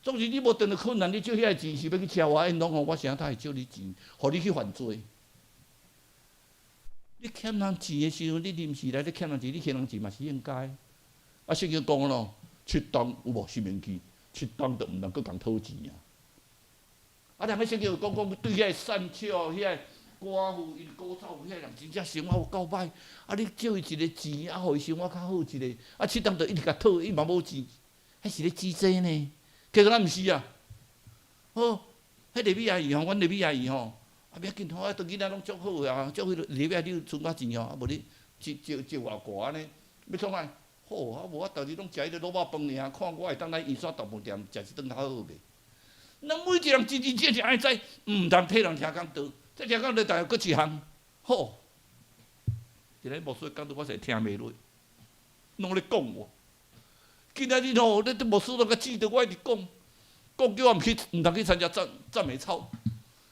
總是你無當著困難，你借遐个錢是欲去車我，𪜶攏吼，我啥會借你錢，予你去犯罪。你欠人錢的時陣，你臨時來咧欠人錢，你還人錢嘛是應該。啊，聖經講咯，七冬有無申命記？七冬就毋通閣共討錢啊！啊，人彼聖經有講講對遐个散赤、遐个寡婦，𪜶古早有遐人真正生活有夠歹。啊，你借伊一个錢，啊，予伊生活較好一下，啊，七冬就一直共討，伊嘛無錢，彼是咧指這呢？結果咱毋是啊！好，彼利美阿姨吼，阮利美阿姨吼。啊，欲緊吼，啊，當囡仔攏足好啊，足彼落利美阿你有存寡錢吼，啊無你借借借偌寡按呢？欲創啥？好，啊無我逐日攏食彼个滷肉飯爾，看我會當來圓山大飯店食一頓較好袂？咱每一個人真真正正愛知，毋通替人聽講道，這聽講道，但閣一項好。一个牧師講道，我實在聽袂落，攏咧講我。今仔日吼，你牧師攏共指著我一直講，講叫我毋去，毋通去參加讚讚美操。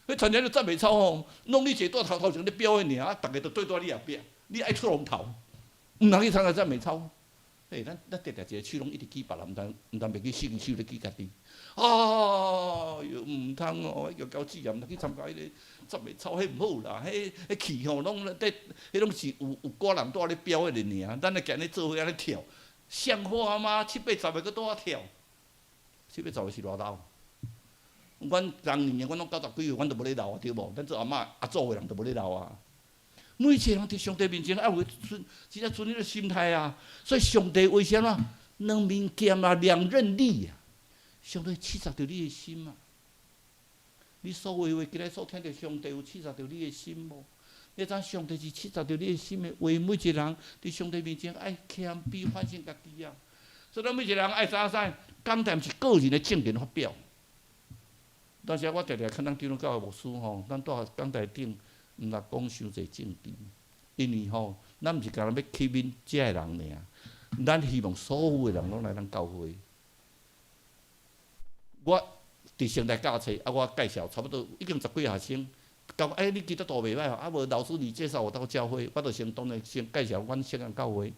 彼參加彼讚美操吼，攏你一個蹛頭頭前咧表演爾，啊，逐个都對蹛你後壁，你愛出龍頭，毋通去參加讚美操。欸，咱定定一个手攏一直舉別人，毋通毋通袂記四支手咧舉家己。啊喲，毋通哦，叫交子啊，毋通去參加彼个讚美操，彼毋好啦，彼彼氣吼攏咧，彼攏是有有歌人蹛咧表演爾，咱咧行咧做伙按呢跳，像話嗎？七八十个閣蹛跳，七八十个是偌老？阮當年的，阮攏90幾歲，阮都無咧老啊，對無？咱做阿嬤、阿祖的人都無咧老啊。每一個人佇上帝面前愛有存，真正存彼个心態啊。所以上帝為啥物兩面劍啊，兩刃利啊？上帝試察著你的心啊。你所有的話，今日所聽著上帝有刺著著你的心無？你知影上帝是刺著著你的心的話，每一個人佇上帝面前愛謙卑反省家己啊。所以咱每一個人愛知影啥？講道毋是個人的政見發表。當時我定定勸咱長老教會牧師吼，咱蹛講台頂毋通講傷濟政治，因為吼，咱毋是干焦欲吸引遮的人爾，咱希望所有的人攏來咱教會。我佇先來教冊，啊，我介紹差不多已經十幾個學生，講欸，你基督徒袂䆀吼，啊無老師你介紹我到教會，我就先當然先介紹阮聖安教會，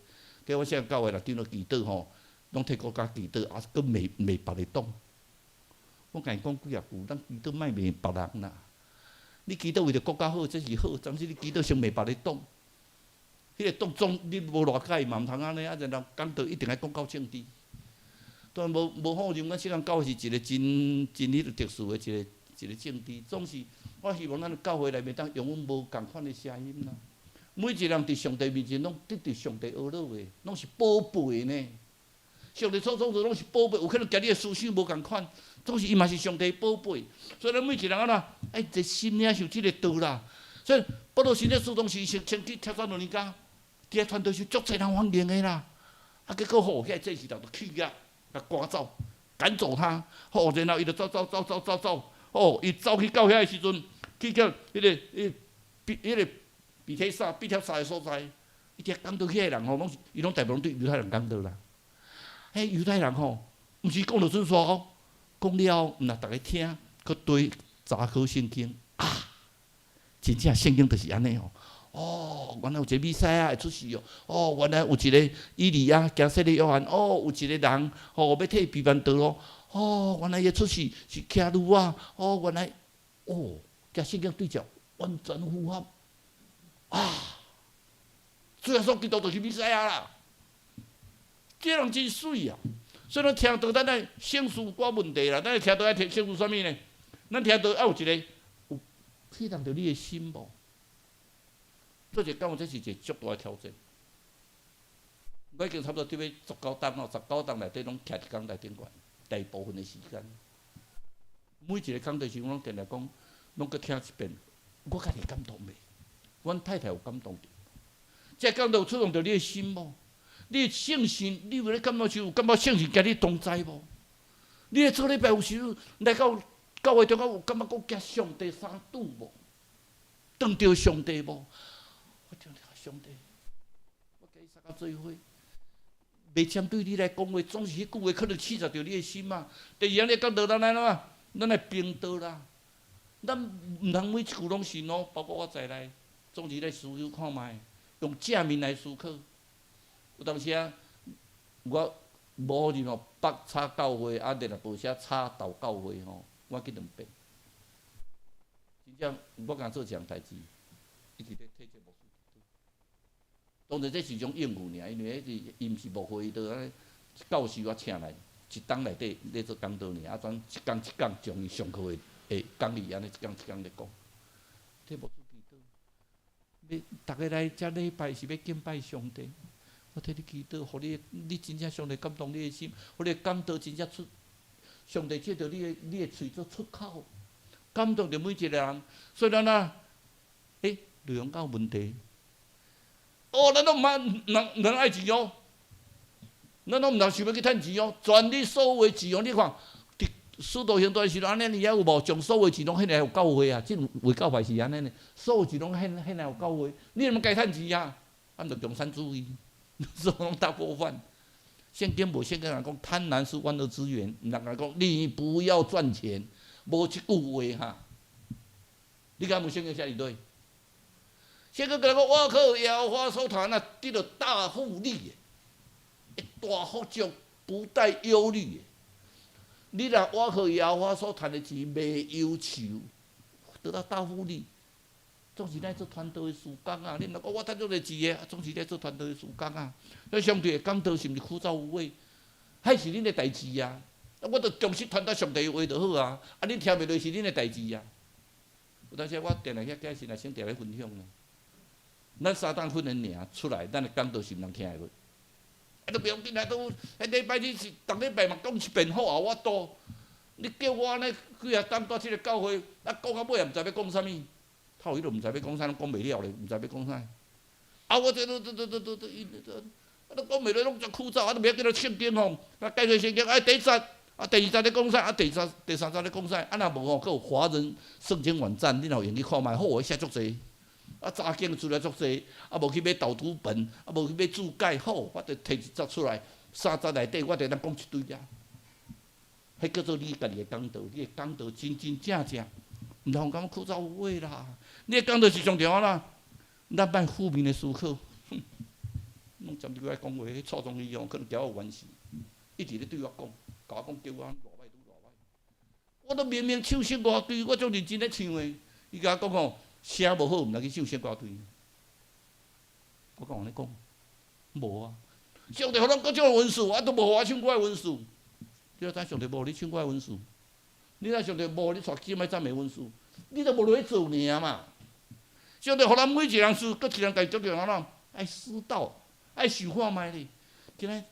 結果聖安教會若長老祈禱吼，攏替國家祈禱，啊，閣罵罵別个黨。我共伊講幾仔句，咱祈禱莫罵別人啦。你祈禱為著國家好，這是好；但是你祈禱先罵別个黨，彼個黨總你無偌喜歡嘛，毋通按呢。啊，然後講道一定愛講到政治。當然無無否認，阮聖安教會是一個真真彼個特殊的一個一個政治。總是我希望咱的教會內面當永遠無仝款的聲音啦。每一個人佇上帝面前攏得著上帝呵咾的，攏是寶貝呢。上帝所創造攏是寶貝，有可能佮你的思想無仝款，總是伊嘛是上帝寶貝。所以咱每一個人按怎愛熱心領受這个道啦。所以保羅先咧使徒是先先去帖撒羅尼迦，佇遐傳道時足濟人歡迎的啦。啊，結果吼，遐祭司頭就氣啊，共趕走，趕走他。吼，然後伊就走走走走走走，吼，伊走去到遐的時陣，去到彼个彼彼彼个彼鐵撒彼帖撒的所在，伊佇遐講道遐个人吼，攏是伊攏大部分對猶太人講道啦。彼猶太人吼，毋是講就準煞哦，講了毋若逐家聽，閣對查考聖經啊，真正聖經就是按呢哦。哦，原來有一個彌賽亞會出世哦。哦，原來有一個以利亞行洗禮約翰。哦，有一個人吼欲替伊預辦道路。哦，原來伊出世是騎驢仔。哦，原來哦，共聖經對照完全符合。啊，主耶穌基督就是彌賽亞啦。這人真媠啊！所以咱聽道，咱愛省思寡問題啦。咱愛聽道愛聽省思啥物呢？咱聽道愛有一個有刺動著你的心無？做一個感覺這是一個足大的挑戰。我已經差不多佇欲十九冬咯，十九冬內底攏徛佇講台頂懸，大部分的時間，每一個講道時，我攏定定講，攏閣聽一遍，我家己感動袂？阮太太有感動著，這個講道有觸動著你的心無？你的聖神，你有咧感覺是有感覺聖神佮你同在無？你咧做禮拜有時來到教會中間有感覺閣佮上帝相拄無？撞著上帝無？我聽著上帝，我共伊相佮做伙，袂針對你來講話，總是彼句話可能刺著著你的心啊。第二樣你講道咱按怎？咱來評道啦。咱毋通每一句攏信哦，包括我在內，總是咧思考看覓，用正面來思考。有當時啊，我無認吼北插教會，啊，然後無寫插豆教會吼，我去兩遍。真正我敢做一項代誌，一直咧替這牧師祈禱。當然這是一種應付爾，因為彼是伊毋是牧會的按呢教授我請來，一冬內底咧做講道爾，啊，怎一工一工將伊上課的的講義按呢一工一工咧講。替牧師祈禱，欲逐家來遮禮拜是欲敬拜上帝。我替你祈禱，予你你真正上帝感動你的心，予你講道真正出，上帝借著你的喙做出口，感動著每一個人。所以咱啊，欸，內容敢有問題？哦，咱攏毋捌，毋通愛錢哦，咱攏毋通想欲去趁錢哦。全你所有的錢哦，你看，佇使徒行傳時陣按呢，爾有無？將所有的錢攏獻來予教會啊！這衛教派是按呢呢，所有錢攏獻獻來予教會，你毋該趁錢啊？咱就共產主義。做攏大鍋飯，聖經無聖經人講貪婪是萬惡之源，人來講你不要賺錢，無這句話哈。你敢有聖經寫佇佗？聖經講倚靠耶和華所趁啊，得著大富利的，大富足，不帶憂慮的。你若倚靠耶和華所趁的錢，袂憂愁，得到大富利。總是咱做傳道的事工啊！你毋通講我趁足濟錢的，總是咧做傳道的事工啊！所以相對的講道是毋是枯燥無味？彼是恁的代誌啊！我著忠實傳達上帝的話就好啊！啊，恁聽袂落是恁的代誌啊！有當時我定定遐假時來先定咧分享呢。咱三冬訓練爾出來，咱的講道是毋人聽會落。啊，都袂要緊啊，都彼禮拜日是逐禮拜嘛講一遍好啊，我多。你叫我按呢幾若冬蹛這个教會，啊講到尾也毋知欲講啥物，頭伊都毋知欲講啥，攏講袂了咧，毋知欲講啥。啊，我這都都都都都都，伊啊都講袂落，攏足枯燥，啊都袂曉叫做聖經吼，啊解說聖經，啊第一節，啊第二節咧講啥，啊第三第三節咧講啥，啊若無吼，閣有華人聖經網站，你若有閒去看覓，好，寫足濟。啊，查經資料足濟，啊無去買導讀本，啊無去買注解，好，我就提一節出來，三節內底我就通講一堆啊。彼叫做你家己的講道，你的講道真真正正，毋通感覺枯燥無味啦。你的講道是上重要啦，咱莫負面的思考，哼，攏針對我講話，彼錯綜伊哦，可能交我有關係，一直咧對我講，共我講叫我偌歹愈偌歹。我都明明唱聖歌隊，我足認真咧唱的，伊共我講吼，聲無好，毋通去唱聖歌隊。我敢有按呢講？無啊！上帝予咱各種的恩賜，啊，都無予我唱歌的恩賜。你知上帝無予你唱歌的恩賜？你知上帝無予你帶姊妹讚美恩賜？你都無落去做爾嘛？上帝予咱每一個人賜，閣一個人家己足重要怎？愛思道，愛想看覓咧。今仔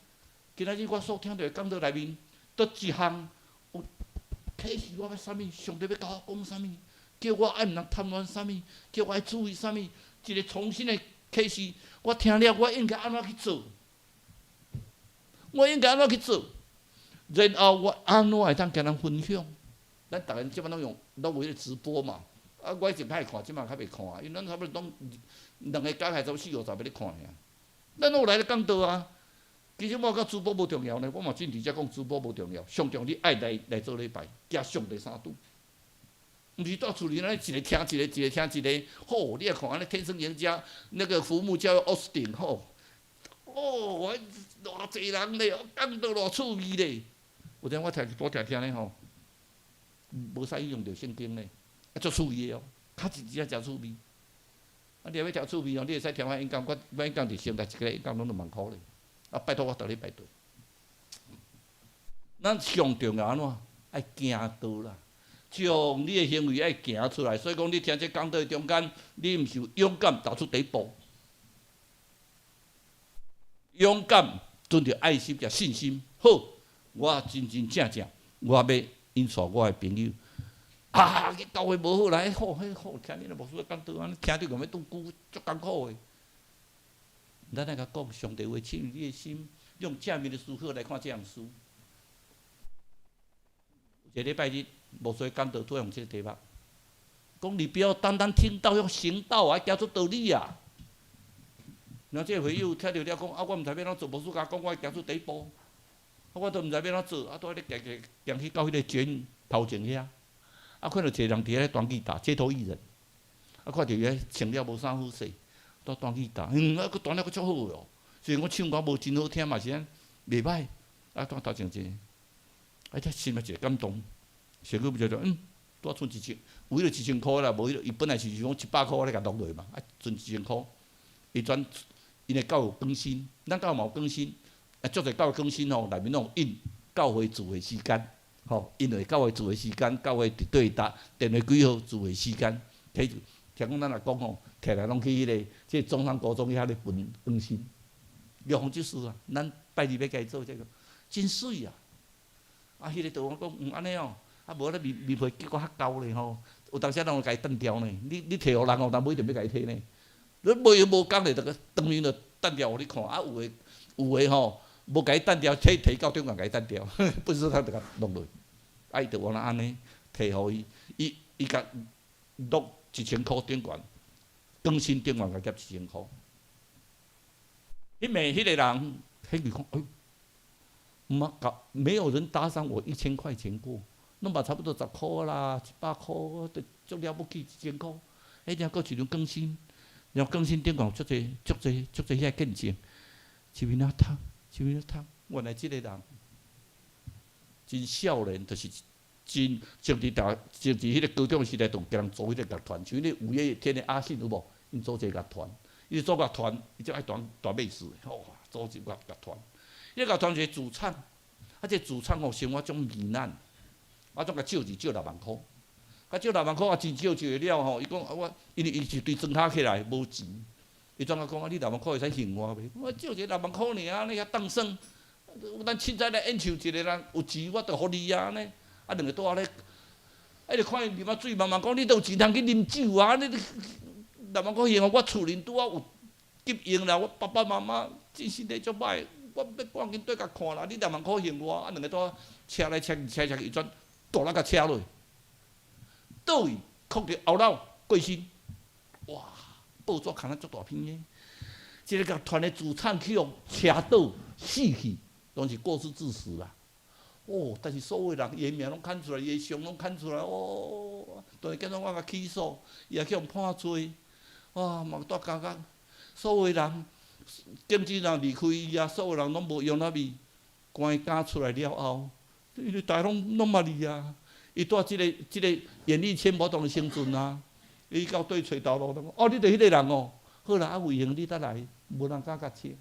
今仔日我所聽著的講道內面，佗一項有啟示我欲啥物？上帝欲共我講啥物？叫我愛毋通貪戀啥物？叫我愛注意啥物？一個重新的啟示，我聽了，我應該按怎去做？我應該按怎去做？然後我按怎會當共人分享？咱逐个這擺攏用，攏有彼個直播嘛。啊，我以前較會看，這擺較袂看，因為咱差不多攏兩个加起來差不多四五十个咧看爾。咱攏有來咧講道啊。其實我感覺直播無重要呢，我嘛真直接講直播無重要，上重要你愛來來做禮拜，行上帝三拄。毋是蹛厝裡咧，一个聽一个，一个聽一个。好，你來看按呢天生贏家，那個服務叫奧斯汀，吼，哦，偌濟人咧，講到偌趣味咧。有陣我聽多聽聽咧吼，無使用著聖經咧，啊足趣味的哦，較真正誠趣味。啊，你若欲聽趣味哦，你會使聽我演講，我我演講佇聖誕一個演講攏兩萬箍咧。啊，拜託我逐禮拜對。咱上重要按怎？愛行道啦。將你的行為愛行出來，所以講你聽這講道中間，你毋是有勇敢踏出第一步，勇敢存著愛心佮信心。好，我真真正正，我欲引帶我的朋友。啊，去教會無好來，好，彼好，聽恁的牧師講道，按呢聽著共欲拄久，足艱苦的。咱愛共講，上帝話進入你的心，用正面的思考來看這項事。一個禮拜日，牧師講道，拄用這個題目，講你不要單單聽道，要行道啊，行出道理啊。然後這個會友聽著了講，啊，我毋知欲按怎做，牧師共我講，我愛行出第一步，啊，我都毋知欲按怎做，啊，拄仔咧行行行去到彼個捷運頭前遐，啊，看著一個人佇遐咧彈吉他，街頭藝人，啊，看著伊穿了無衫好勢，拄彈吉他，嗯，啊，閣彈了閣足好個哦。雖然講唱歌無真好聽嘛，是按袂歹，啊，拄頭前一個。啊，這心內一個感動，想閣就就嗯，拄仔賰一千，有彼個一千箍啦，無彼個，伊本來是講一百箍，我咧共落落嘛，啊，賰一千箍，伊轉，因為教會更新，咱教會嘛有更新，啊，足濟教會更新吼，內面攏有印教會聚會時間，吼，因為教會聚會時間，教會佇佗搭，電話幾號聚會時間，提聽講咱若講吼，摕來攏去彼個，這個中山國中遐咧分更新，玉紅就是啊，咱拜日欲共伊做這個，真媠啊！啊，彼個就我講，嗯，按呢哦，啊，無咧面面皮結果較厚咧吼，有當時咱會共伊斷掉呢。你你提予人哦，人無一定欲共伊提呢。你無閒無工咧，就閣當面就斷掉予你看。啊，有的有的吼，無共伊斷掉，提提到頂懸共伊斷掉，本身他就共弄落。啊，伊就往那按呢提予伊，伊伊共落一千箍頂懸，更新頂懸共夾一千箍。彼暝彼個人，彼句講，哎。毋搞，沒有人打賞我一千塊錢過，攏嘛差不多十箍啦，一百箍，都足了不起一千箍。彼領閣一輪更新，然後更新頂懸足濟足濟足濟遐見證，一面仔讀，一面仔讀，原來這個人真少年，就是真政治大，政治彼個高中時代就共人組彼個樂團，像彼個五月天的阿信有無？𪜶組一個樂團，伊組樂團，伊就愛彈彈貝斯，吼，組一個樂團。彼個樂團一個主唱，啊，這個主唱吼生活足糜爛，我總共借字借六萬箍，啊，借六萬箍啊，真少借了吼，伊講啊，我因為伊是對莊跤起來無錢，伊怎啊講啊？你六萬箍會使還我袂？我借一個六萬箍爾，按呢遐當耍，咱凊彩來演唱一個人有錢，我就予你啊按呢。啊，啊，兩个拄仔咧，啊，你看伊啉仔水，慢慢講你都有錢通去啉酒啊！你慢慢講因為我厝裡拄仔有急用啦，我爸爸媽媽精神咧足歹，我欲趕緊綴共看啦，你兩萬箍還我，啊，兩个拄仔車來車去，車車去，伊轉大力共車落，倒去哭著後腦過身，哇！報紙刊啊足大篇的，這个共團的資產去予車倒死去，攏是過失致死啦。哦，但是所有人伊的名攏刊出來，伊的相攏刊出來，哦，當時檢察官共起訴，伊也去予判罪，哇，嘛帶感覺，所有人警察人離開伊啊，所有人攏無用那味，關監出來了後，因為逐家攏攏捌伊啊，伊蹛這個演藝圈無當生存啊，伊到對揣頭路，講哦，你著彼个人哦，好啦，啊有閒你才來，無人敢共請。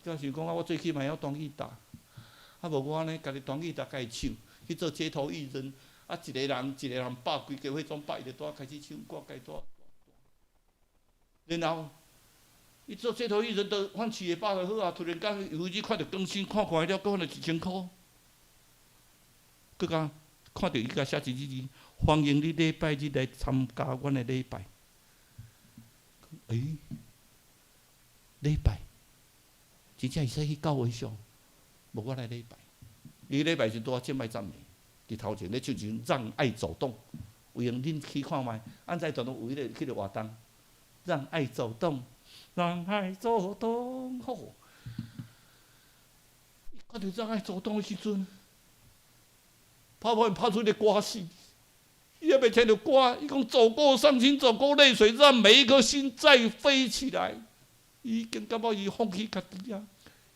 就是講啊，我最起碼會曉彈吉他，啊無我按呢，家己彈吉他，家己唱，去做街頭藝人，啊一個人一個人百規家伙總百，伊就拄仔開始唱歌，家己拄仔。然後，伊做街頭藝人都反飼會飽就好啊。突然間有一日看著更新，看看了，閣反著1000箍。閣共看著伊共寫一字字，歡迎你禮拜日來參加阮的禮拜。欸，禮拜，真正會使去教會上，無我來禮拜。伊禮拜時拄仔敬拜讚美，佇頭前咧唱一首《讓愛走動》，有閒恁去看覓，按在當中有彼個活動，讓愛走動，讓愛走動，吼！看著讓愛走動的時陣，拍破拍出一個歌詞，伊猶未聽著歌，伊講走過傷心，走過淚水，讓每一顆心再飛起來。伊已經感覺伊放棄家己啊！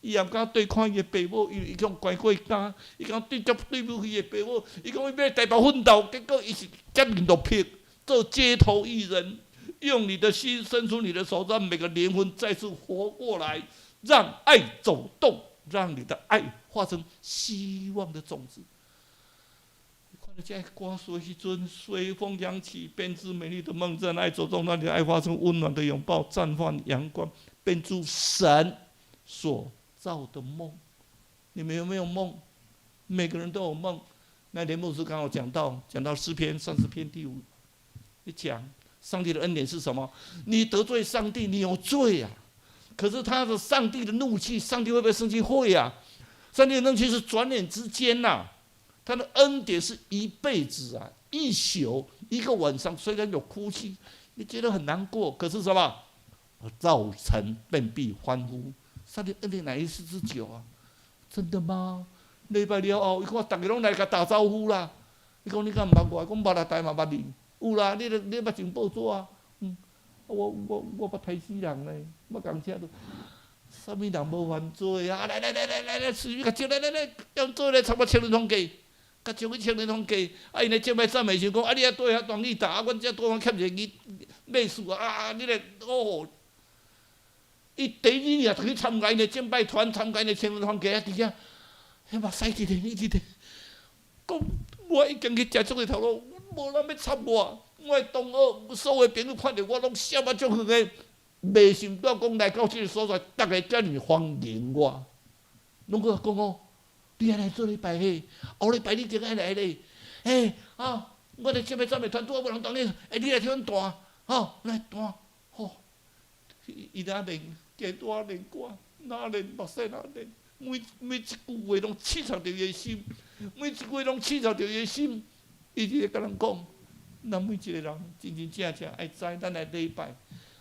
伊也毋敢對看伊的爸母，因為伊予關過監，伊講對接對不起伊的爸母，伊講伊欲來台北奮鬥，結果伊是接面落魄，做街頭藝人，用你的心伸出你的手，讓每個靈魂再次活過來，讓愛走動，讓你的愛化成希望的種子。看著這歌詞的時陣，隨風揚起，編織美麗的夢，讓愛走動，讓你的愛化成溫暖的擁抱，綻放陽光，編織神所造的夢。你們有沒有夢？每個人都有夢。那連牧師剛好講到詩篇30篇第5，你講上帝的恩典是什麼？你得罪上帝，你有罪啊！可是他的上帝的怒氣，上帝會不會生氣？會啊！上帝的怒氣是轉眼之間吶，他的恩典是一輩子啊，一宿一個晚上，雖然有哭泣，你覺得很難過，可是什麼？早晨便必歡呼。上帝恩典乃一世之久啊！真的嗎？禮拜了後，伊看逐家攏來共打招呼啦。伊講你敢毋捌我？講捌啊，逐嘛捌你。有啦，你捌上報紙啊？嗯，我捌刣死人咧，捌共車著。啥物人無犯罪啊？來來來來來來，隨便共招來來來，叫做來參加青年團契，共招去青年團契。啊，𪜶咧敬拜讚美時講，啊，你遐對遐彈吉他，啊，阮遮對方欠一個秘書啊，啊，你咧哦。伊第二年就去參加𪜶的敬拜團，參加𪜶的青年團契啊，佇遐，彼目屎直咧，一直咧，講我已經去食足濟頭路，無人欲插我，我的同學、所有朋友看著我攏笑啊足遠的，袂想到講來到這個所在，逐家遮爾歡迎我，攏閣講哦，你愛來做禮拜嘿，後禮拜你一定愛來咧，嘿，啊，我咧敬拜讚美團拄仔無人當咧，欸，你來替阮彈，吼，來彈，吼，伊若練。加拄仔練歌，哪練目屎哪練，每一句話攏刺插著伊的心，每一句話攏刺插著伊的心。伊直咧共人講，咱每一個人真真正正愛知，咱來禮拜，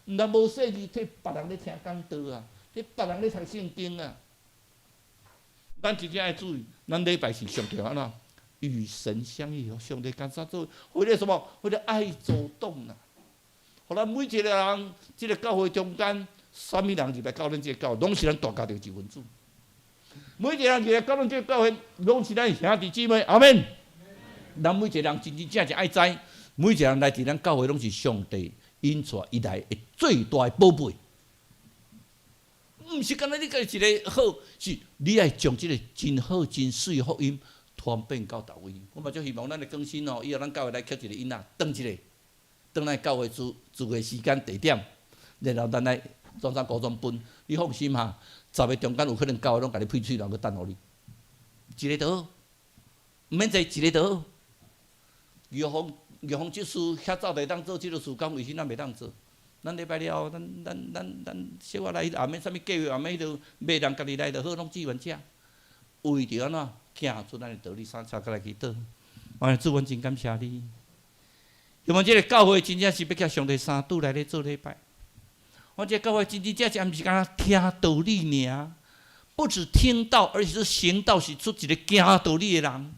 毋但無細膩替別人咧聽講道啊，替別人咧讀聖經啊。咱真正愛注意，咱禮拜是上重要按怎？與神相遇，上帝感謝做，為了什麼？為了愛走動啊！予咱每一個人，這個教會中間。啥物人入來到咱這個教會，攏是咱大家庭一份子。每一個人入來到咱這個教會，攏是咱兄弟姊妹。阿們。咱每一個人真真正正愛知，每一個人來佇咱教會，攏是上帝引帶伊來的最大的寶貝。毋是干焦你家己一個好，是你愛將這個真好真媠的福音傳遍到逐位。我嘛足希望咱的更新哦，以後咱教會來刻一個音仔，轉一下，轉來教會聚聚會時間地點，然後咱來。中山高中分，你放心哈，10個中間有可能九個攏共你屁喙然後閣等予你，一個就好。毋免濟，一个就好。玉凤玉凤执事遐早就會當做這个事工，為啥咱袂當做？咱禮拜了後，咱小可來，也免啥物計劃，也免彼落買人家己來就好，攏志願者。為著按怎行出咱的道理，三三來祈禱。啊，主，阮真感謝你。希望這个教會真正是欲共上帝三拄來咧做禮拜。阮這个教會真真正正毋是干焦聽道理爾，不只聽道，而且是行道，是出一个行道理的人。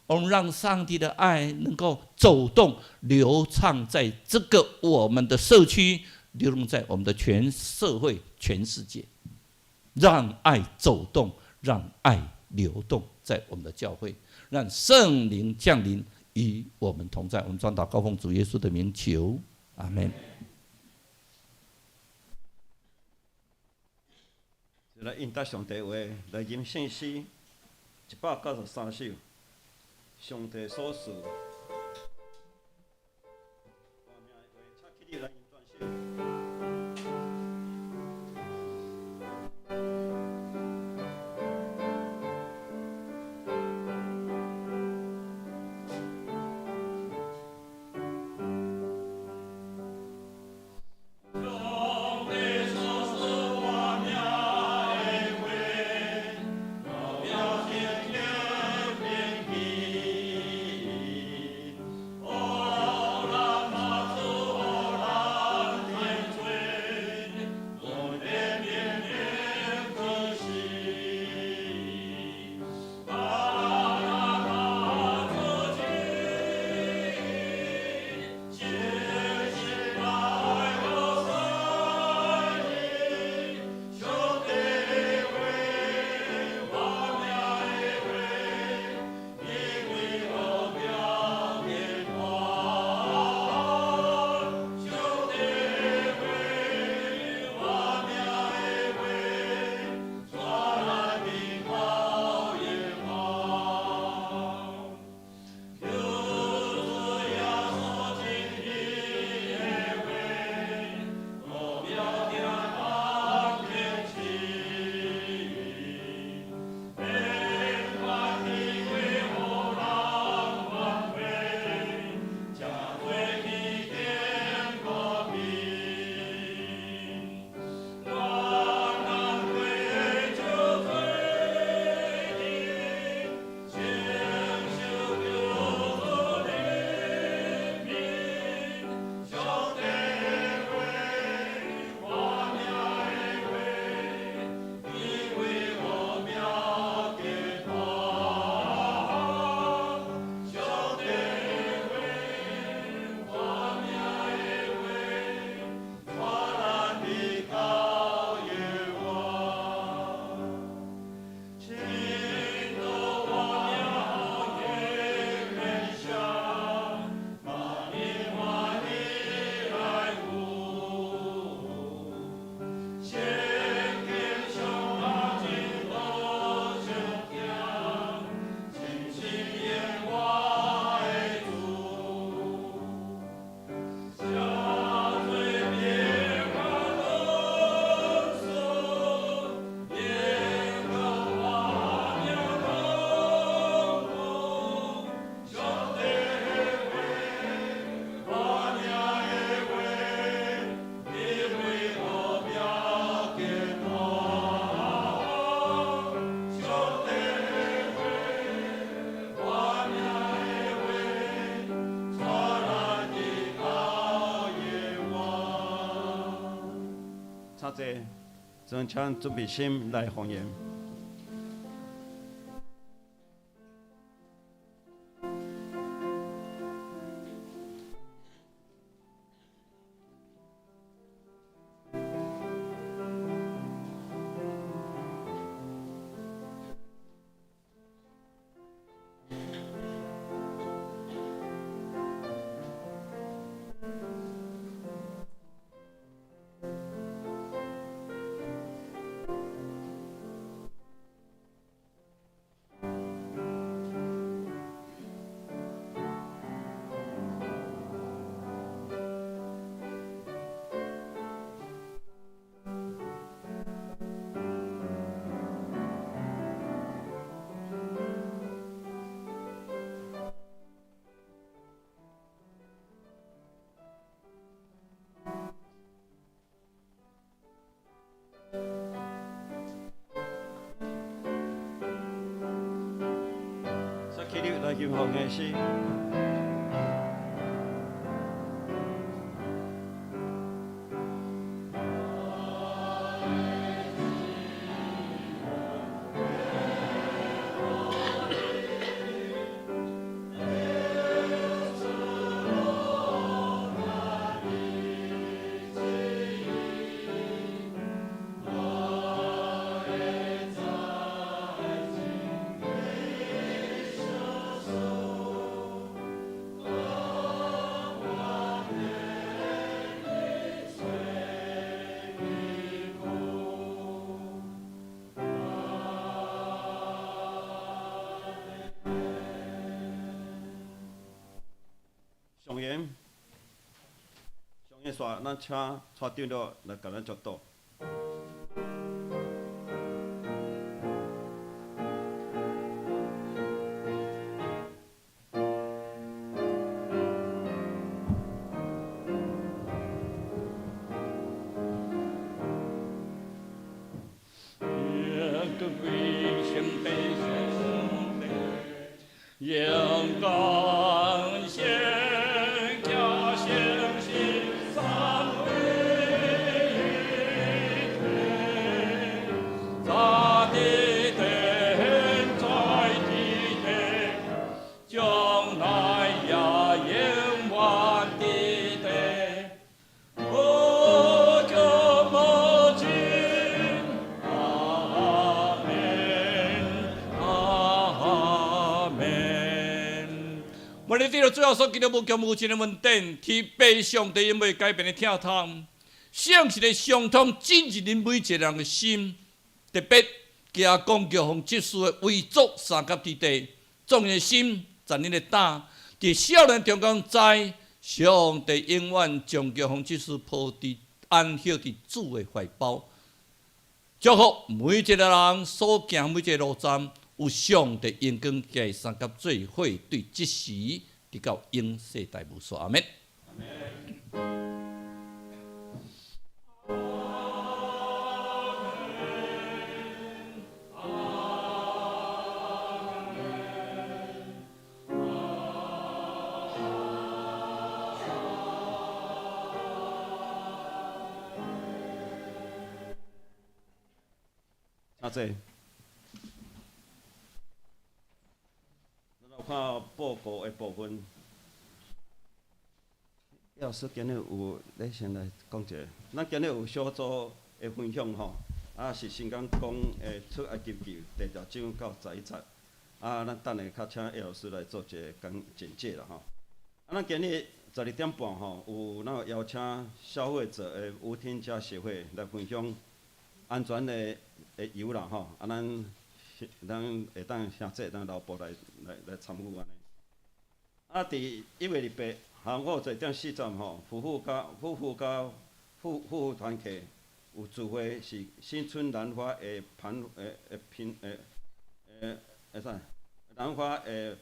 我們讓上帝的愛能夠走動、流暢在這個我們的社區，流動在我們的全社會、全世界。讓愛走動，讓愛流動在我們的教會，讓聖靈降臨與我們同在。我們將禱告奉主耶穌的名求，阿門。來應答上帝話，來吟聖詩193首，上帝所賜。請起立來吟全首。請坐，尊請準備心來奉獻。金奉的诗。上言，上言煞，咱请蔡长老来共咱祝祷。主耶稣基督无穷无尽的恩典，天父上帝永袂改变的疼痛，圣神的相通进入恁每一个人的心，特别行讲叫奉执事的遗嘱相佮之地，众人的心在恁的胆，伫少年中间知上帝永远将叫奉执事抱伫安歇伫主的怀抱，祝福每一个人所行每一个路站，有上帝荣光加相佮做伙，对这时直到永世代无数，阿门。请坐。咱来看报告的部分。老师今日有咧，先来讲一下。咱今日有小组的分享吼，啊是新港讲的出埃及记第六章到11节。啊，咱等下较请叶老师来做一个讲简介啦吼。啊，咱今日12点半吼，有咱有邀请消费者的无添加协会来分享安全的油啦吼。啊，咱会当兄弟当老婆来参与按呢。啊，伫1月28下午1点40吼，夫妇团契有聚会，是新春兰花的盘的的品的的的啥？兰花的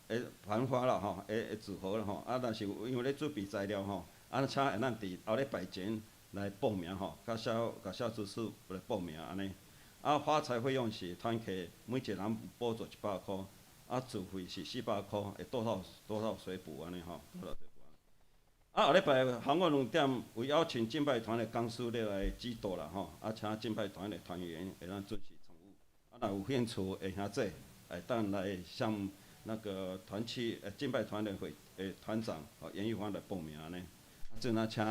的盘花啦吼，的组合啦吼。啊，但是因为咧准备材料吼，啊，请会咱伫后礼拜前来报名吼，佮小执事来报名按呢。啊，发财费用是团契每一个人补助100箍，啊，自费是400箍，会多少水补按呢吼。啊，后礼拜下午2点有邀请敬拜团的讲师咧来指导啦吼，啊，请敬拜团的团员会当准时参与。啊，若有兴趣的兄弟，会当来向那个团契敬拜团的会团长哦严玉芳来报名按呢。啊，阵啊请，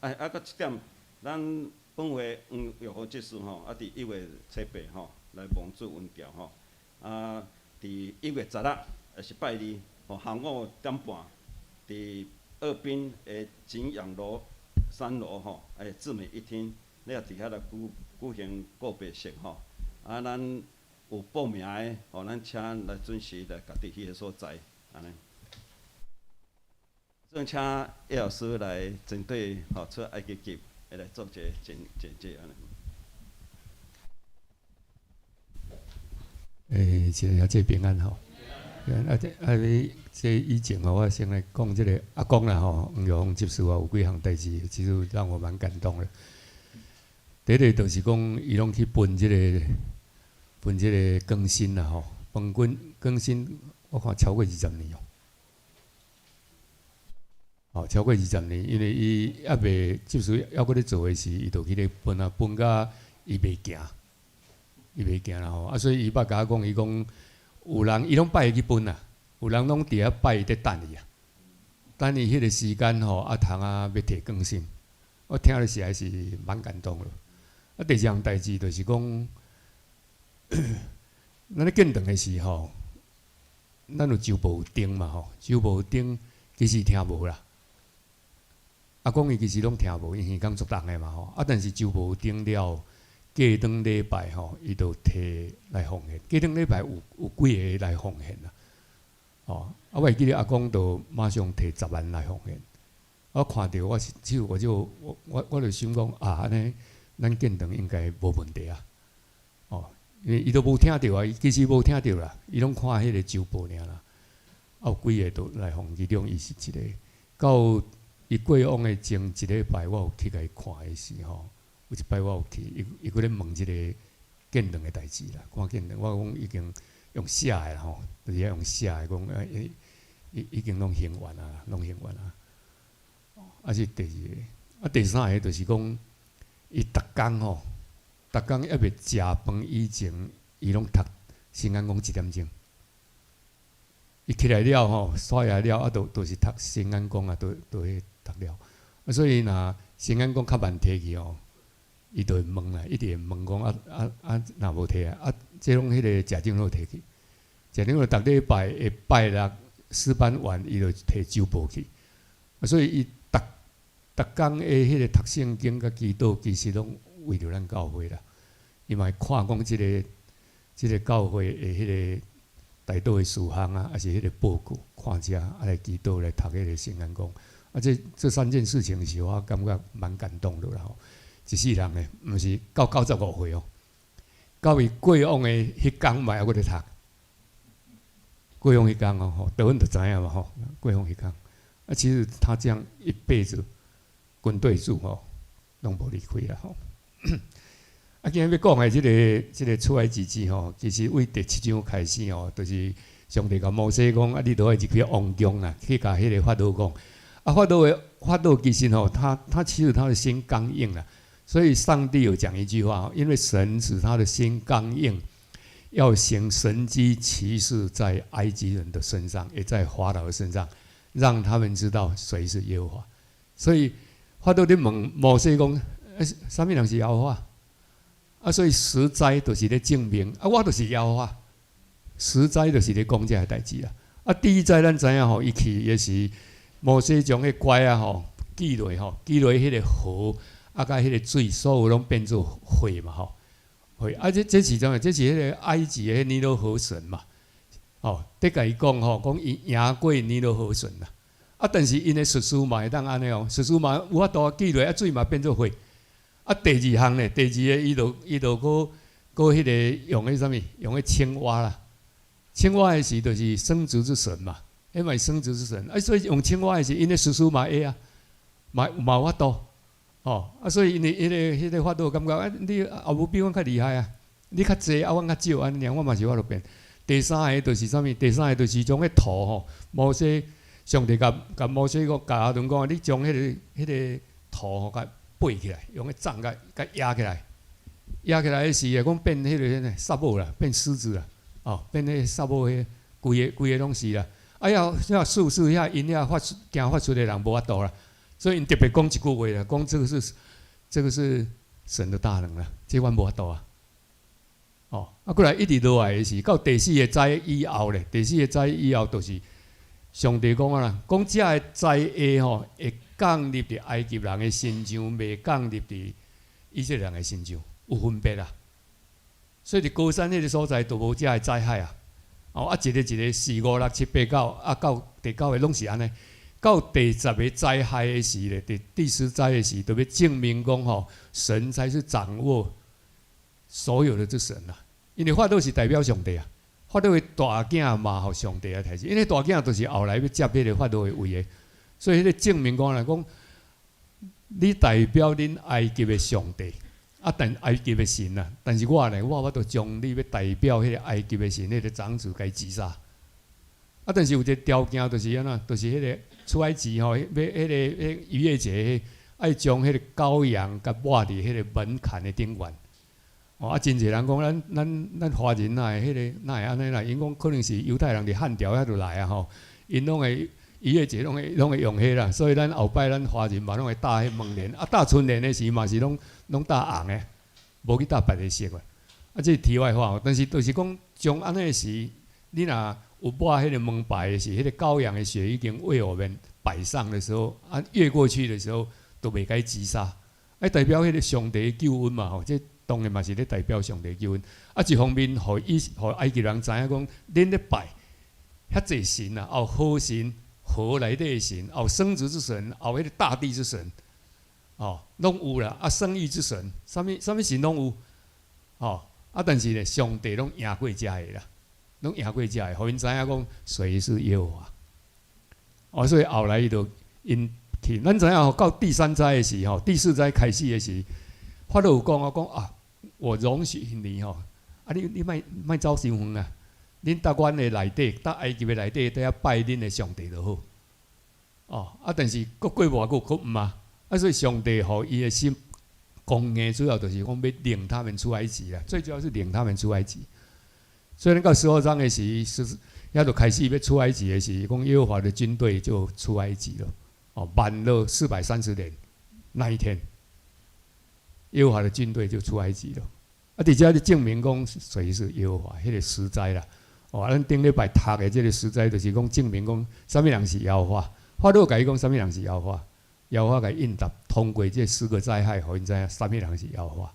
哎啊，阁一点，咱本会黄玉和执事吼，啊，伫1月7、8吼来望主恩桥吼，啊，伫1月16也是拜二吼，下午点半，伫二滨的景仰楼3楼吼，志美一厅，你也伫遐来举行告别式吼。啊，咱有报名的吼，咱请来准时来家己彼个所在，按呢。正请叶老师来针对吼出埃及记，会来做一个简介按呢。一个兄弟平安吼。啊，这啊，你这以前吼，我先来讲这个阿公啦吼，黄玉峰执事啊，有几项代志，其实让我蛮感动的。第一个就是讲，伊拢去分这个更新啦吼，分更新我看超過20年哦。哦，超過二十年，因為伊猶未執事猶閣咧做的時，伊就去咧分啊，分甲伊袂行，伊袂行啦吼。啊，所以伊捌共我講，伊講有人伊攏拜去分啊，有人攏佇遐拜佇等伊啊，等伊彼個時間吼，啊通啊欲提更新。我聽了實在是蠻感動的。啊，第二項代誌就是講，咱咧建堂的時吼，咱有周報燈嘛吼，周報燈其實聽無啦。阿公伊其實攏聽無，因耳孔足重的嘛吼。啊，但是周報燈了，過當禮拜吼，伊就提來奉獻。過當禮拜有幾个來奉獻啦。哦，啊，我會記得阿公就馬上提10萬來奉獻。我看著我是，就我就我我我就想講啊，按呢咱建堂應該無問題啊。哦，因為伊都無聽著啊，伊其實無聽著啦，伊攏看彼个周報爾啦。啊，有幾个都來奉，其中伊是一个。到伊過往的前一禮拜，我有去共伊看的時吼，有一擺我有去，伊伊閣咧問這个建堂的代誌啦，看建堂，我講已經用寫的啦吼，就是愛用寫的講，啊，已已已經攏還完啊，攏還完啊。啊是第二个，啊第三个就是講，伊逐工吼，逐工猶未食飯以前，伊攏讀聖安講一點鐘。伊起來了吼，刷牙了啊，就是讀聖安講啊，都彼讀了。啊，所以若聖安講較慢提去吼，伊就會問啦，一直會問講啊啊啊，若無提啊，啊，這攏彼个食長老提去，食長老逐禮拜會拜六詩班完，伊就提周報去。啊，所以伊逐逐工的彼个讀聖經佮祈禱，其實攏為著咱教會啦。伊嘛會看講這个教會的彼个代禱的事項啊，抑是彼个報告，看遮啊來祈禱來讀彼个聖安講。啊，這三件事情是我感覺蠻感動的啦吼。一世人的，毋是到95歲哦，到伊過往的彼工嘛猶閣咧讀。過往彼工哦，吼，德文就知影嘛吼，過往彼工。啊，其實他這樣一輩子跟對主吼，攏無離開啦吼。啊，今日欲講的這个出埃及記吼，其實為第七章開始吼，就是上帝共摩西講，啊，你著愛入去王宮啦，去共彼个法老講。啊，法老其實吼，他其實他的心剛硬啦，所以上帝有講一句話，因為神使他的心剛硬，要行神蹟奇事在埃及人的身上，也在法老的身上，讓他們知道誰是耶和華。所以法老咧問摩西講，欸，啥物人是耶和華？啊，所以十災就是咧證明，啊，我就是耶和華。十災就是咧講這个代誌啦。啊，第一災咱知影吼，伊去也是摩西將彼拐仔吼記落吼，記落彼个河，啊，佮彼个水，所有攏變做血嘛吼。血啊，這是怎樣？這是彼个埃及的尼羅河神嘛。哦，得共伊講吼，講伊贏過尼羅河神啦。啊，但是𪜶的術士嘛會當按呢哦，術士嘛有法度記落，啊，水嘛變做血。啊，第二項咧，第二个伊就閣閣彼个用彼啥物？用彼青蛙啦。青蛙的時就是生殖之神嘛，彼嘛是生殖之神。啊，所以用青蛙的時，𪜶的術士嘛會啊，嘛有法度。哦，啊，所以𪜶的彼个法老感覺啊，你也無比阮較厲害啊，你較濟啊，阮較少，按呢爾，我嘛是有法度變。第三个就是啥物？第三个就是將彼土吼，摩西上帝共共摩西講，共亞倫講，你將彼个土吼，共背起來，用彼杖共共壓起來，壓起來的時，講變彼个啥物啦，變獅子啦，哦，變彼个薩母彼規个規个攏是啦。哎呀，遐術士遐𪜶遐法術行法術的人無法度啦，所以𪜶特別講一句話啦，講這個是神的大能啦，這阮無法度啊。哦，啊，過來一直落來的是到第四个災以後咧，第四个災以後就是上帝講啊啦，講這个災禍吼會降入佇埃及人的身上，袂降入佇以色列人的身上，有分別啦。所以佇歌珊彼个所在都無這个災害啊。哦，啊，一个一个四五六七八九，啊，到第九个攏是按呢。到第十个災害的時咧，第十災的時，就欲證明講吼，神才是掌握所有的之神啊。因為法老是代表上帝啊，法老的大囝嘛，予上帝來提醒，因為大囝就是後來欲接彼个法老的位的，所以彼个證明講來講，你代表恁埃及的上帝，啊，但埃及的神啊，但是我呢，我有法度將你欲代表彼个埃及的神，彼个長子共伊擊殺。啊，但是有一个條件，就是按怎，就是彼个出埃及吼，欲彼个彼逾越節，愛將彼個羔羊共抹佇彼个門檻的頂懸。哦，啊，真濟人講咱華人哪會彼个哪會按呢啦？𪜶講可能是猶太人佇漢朝遐就來啊吼，𪜶攏會逾越節攏會用彼啦，所以咱後擺咱華人嘛攏會罩彼門簾，啊，罩春聯的時嘛是攏罩紅的，無去罩別个色啊。啊，這是題外話，但是就是講將按呢的時，你若有抹彼个門牌的時，彼个羔羊的血已經為我們擺上的時候，啊，越過去的時候都袂共擊殺，啊，代表彼个上帝救恩嘛吼，這當然嘛是咧代表上帝救恩。啊，一方面，予以予埃及人知影講，恁咧拜遐濟神啊，有河神、河內底的神，有生殖之神，有彼个大地之神，哦，攏有啦。啊，生育之神，啥物啥物神攏有，哦，啊，但是咧，上帝攏贏過遮个啦，攏贏過遮个，予𪜶知影講誰是耶和華。哦，所以後來伊就𪜶去，咱知影吼，到第三災的時吼，第四災開始的時，法老有講啊，講啊。我容許你吼，啊你你莫莫走傷遠啊！恁佇阮的內底，佇埃及的內底，佇遐拜恁的上帝就好。哦，啊，但是閣過無偌久，閣毋啊，啊，所以上帝予伊的心剛硬，主要就是講欲領他們出埃及啦。最主要是領他們出埃及。所以咱到12章的時，是遐就開始欲出埃及的時，講耶和華的軍隊就出埃及了。哦，滿了430年那一天，耶和華的軍隊就出埃及了。啊，佇遮咧證明講誰是耶和華，彼个十災啦。哦，咱頂禮拜讀的這个十災，就是講證明講啥物人是耶和華。法老共伊講啥物人是耶和華，耶和華共應答，通過這十個災害，予𪜶知影啥物人是耶和華。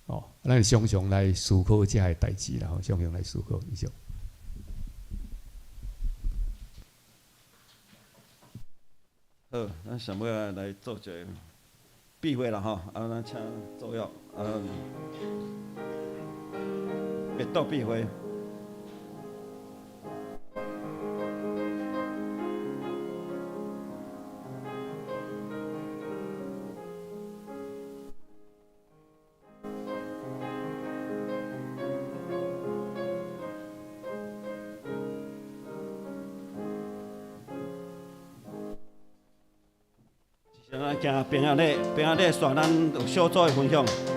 哦，咱常常來思考這个代誌啦，常常來思考。以上。好，咱想欲來做一个閉會啦吼，啊，咱請作業，啊，默禱閉會。咱行平安禮，平安禮煞咱有小組的分享。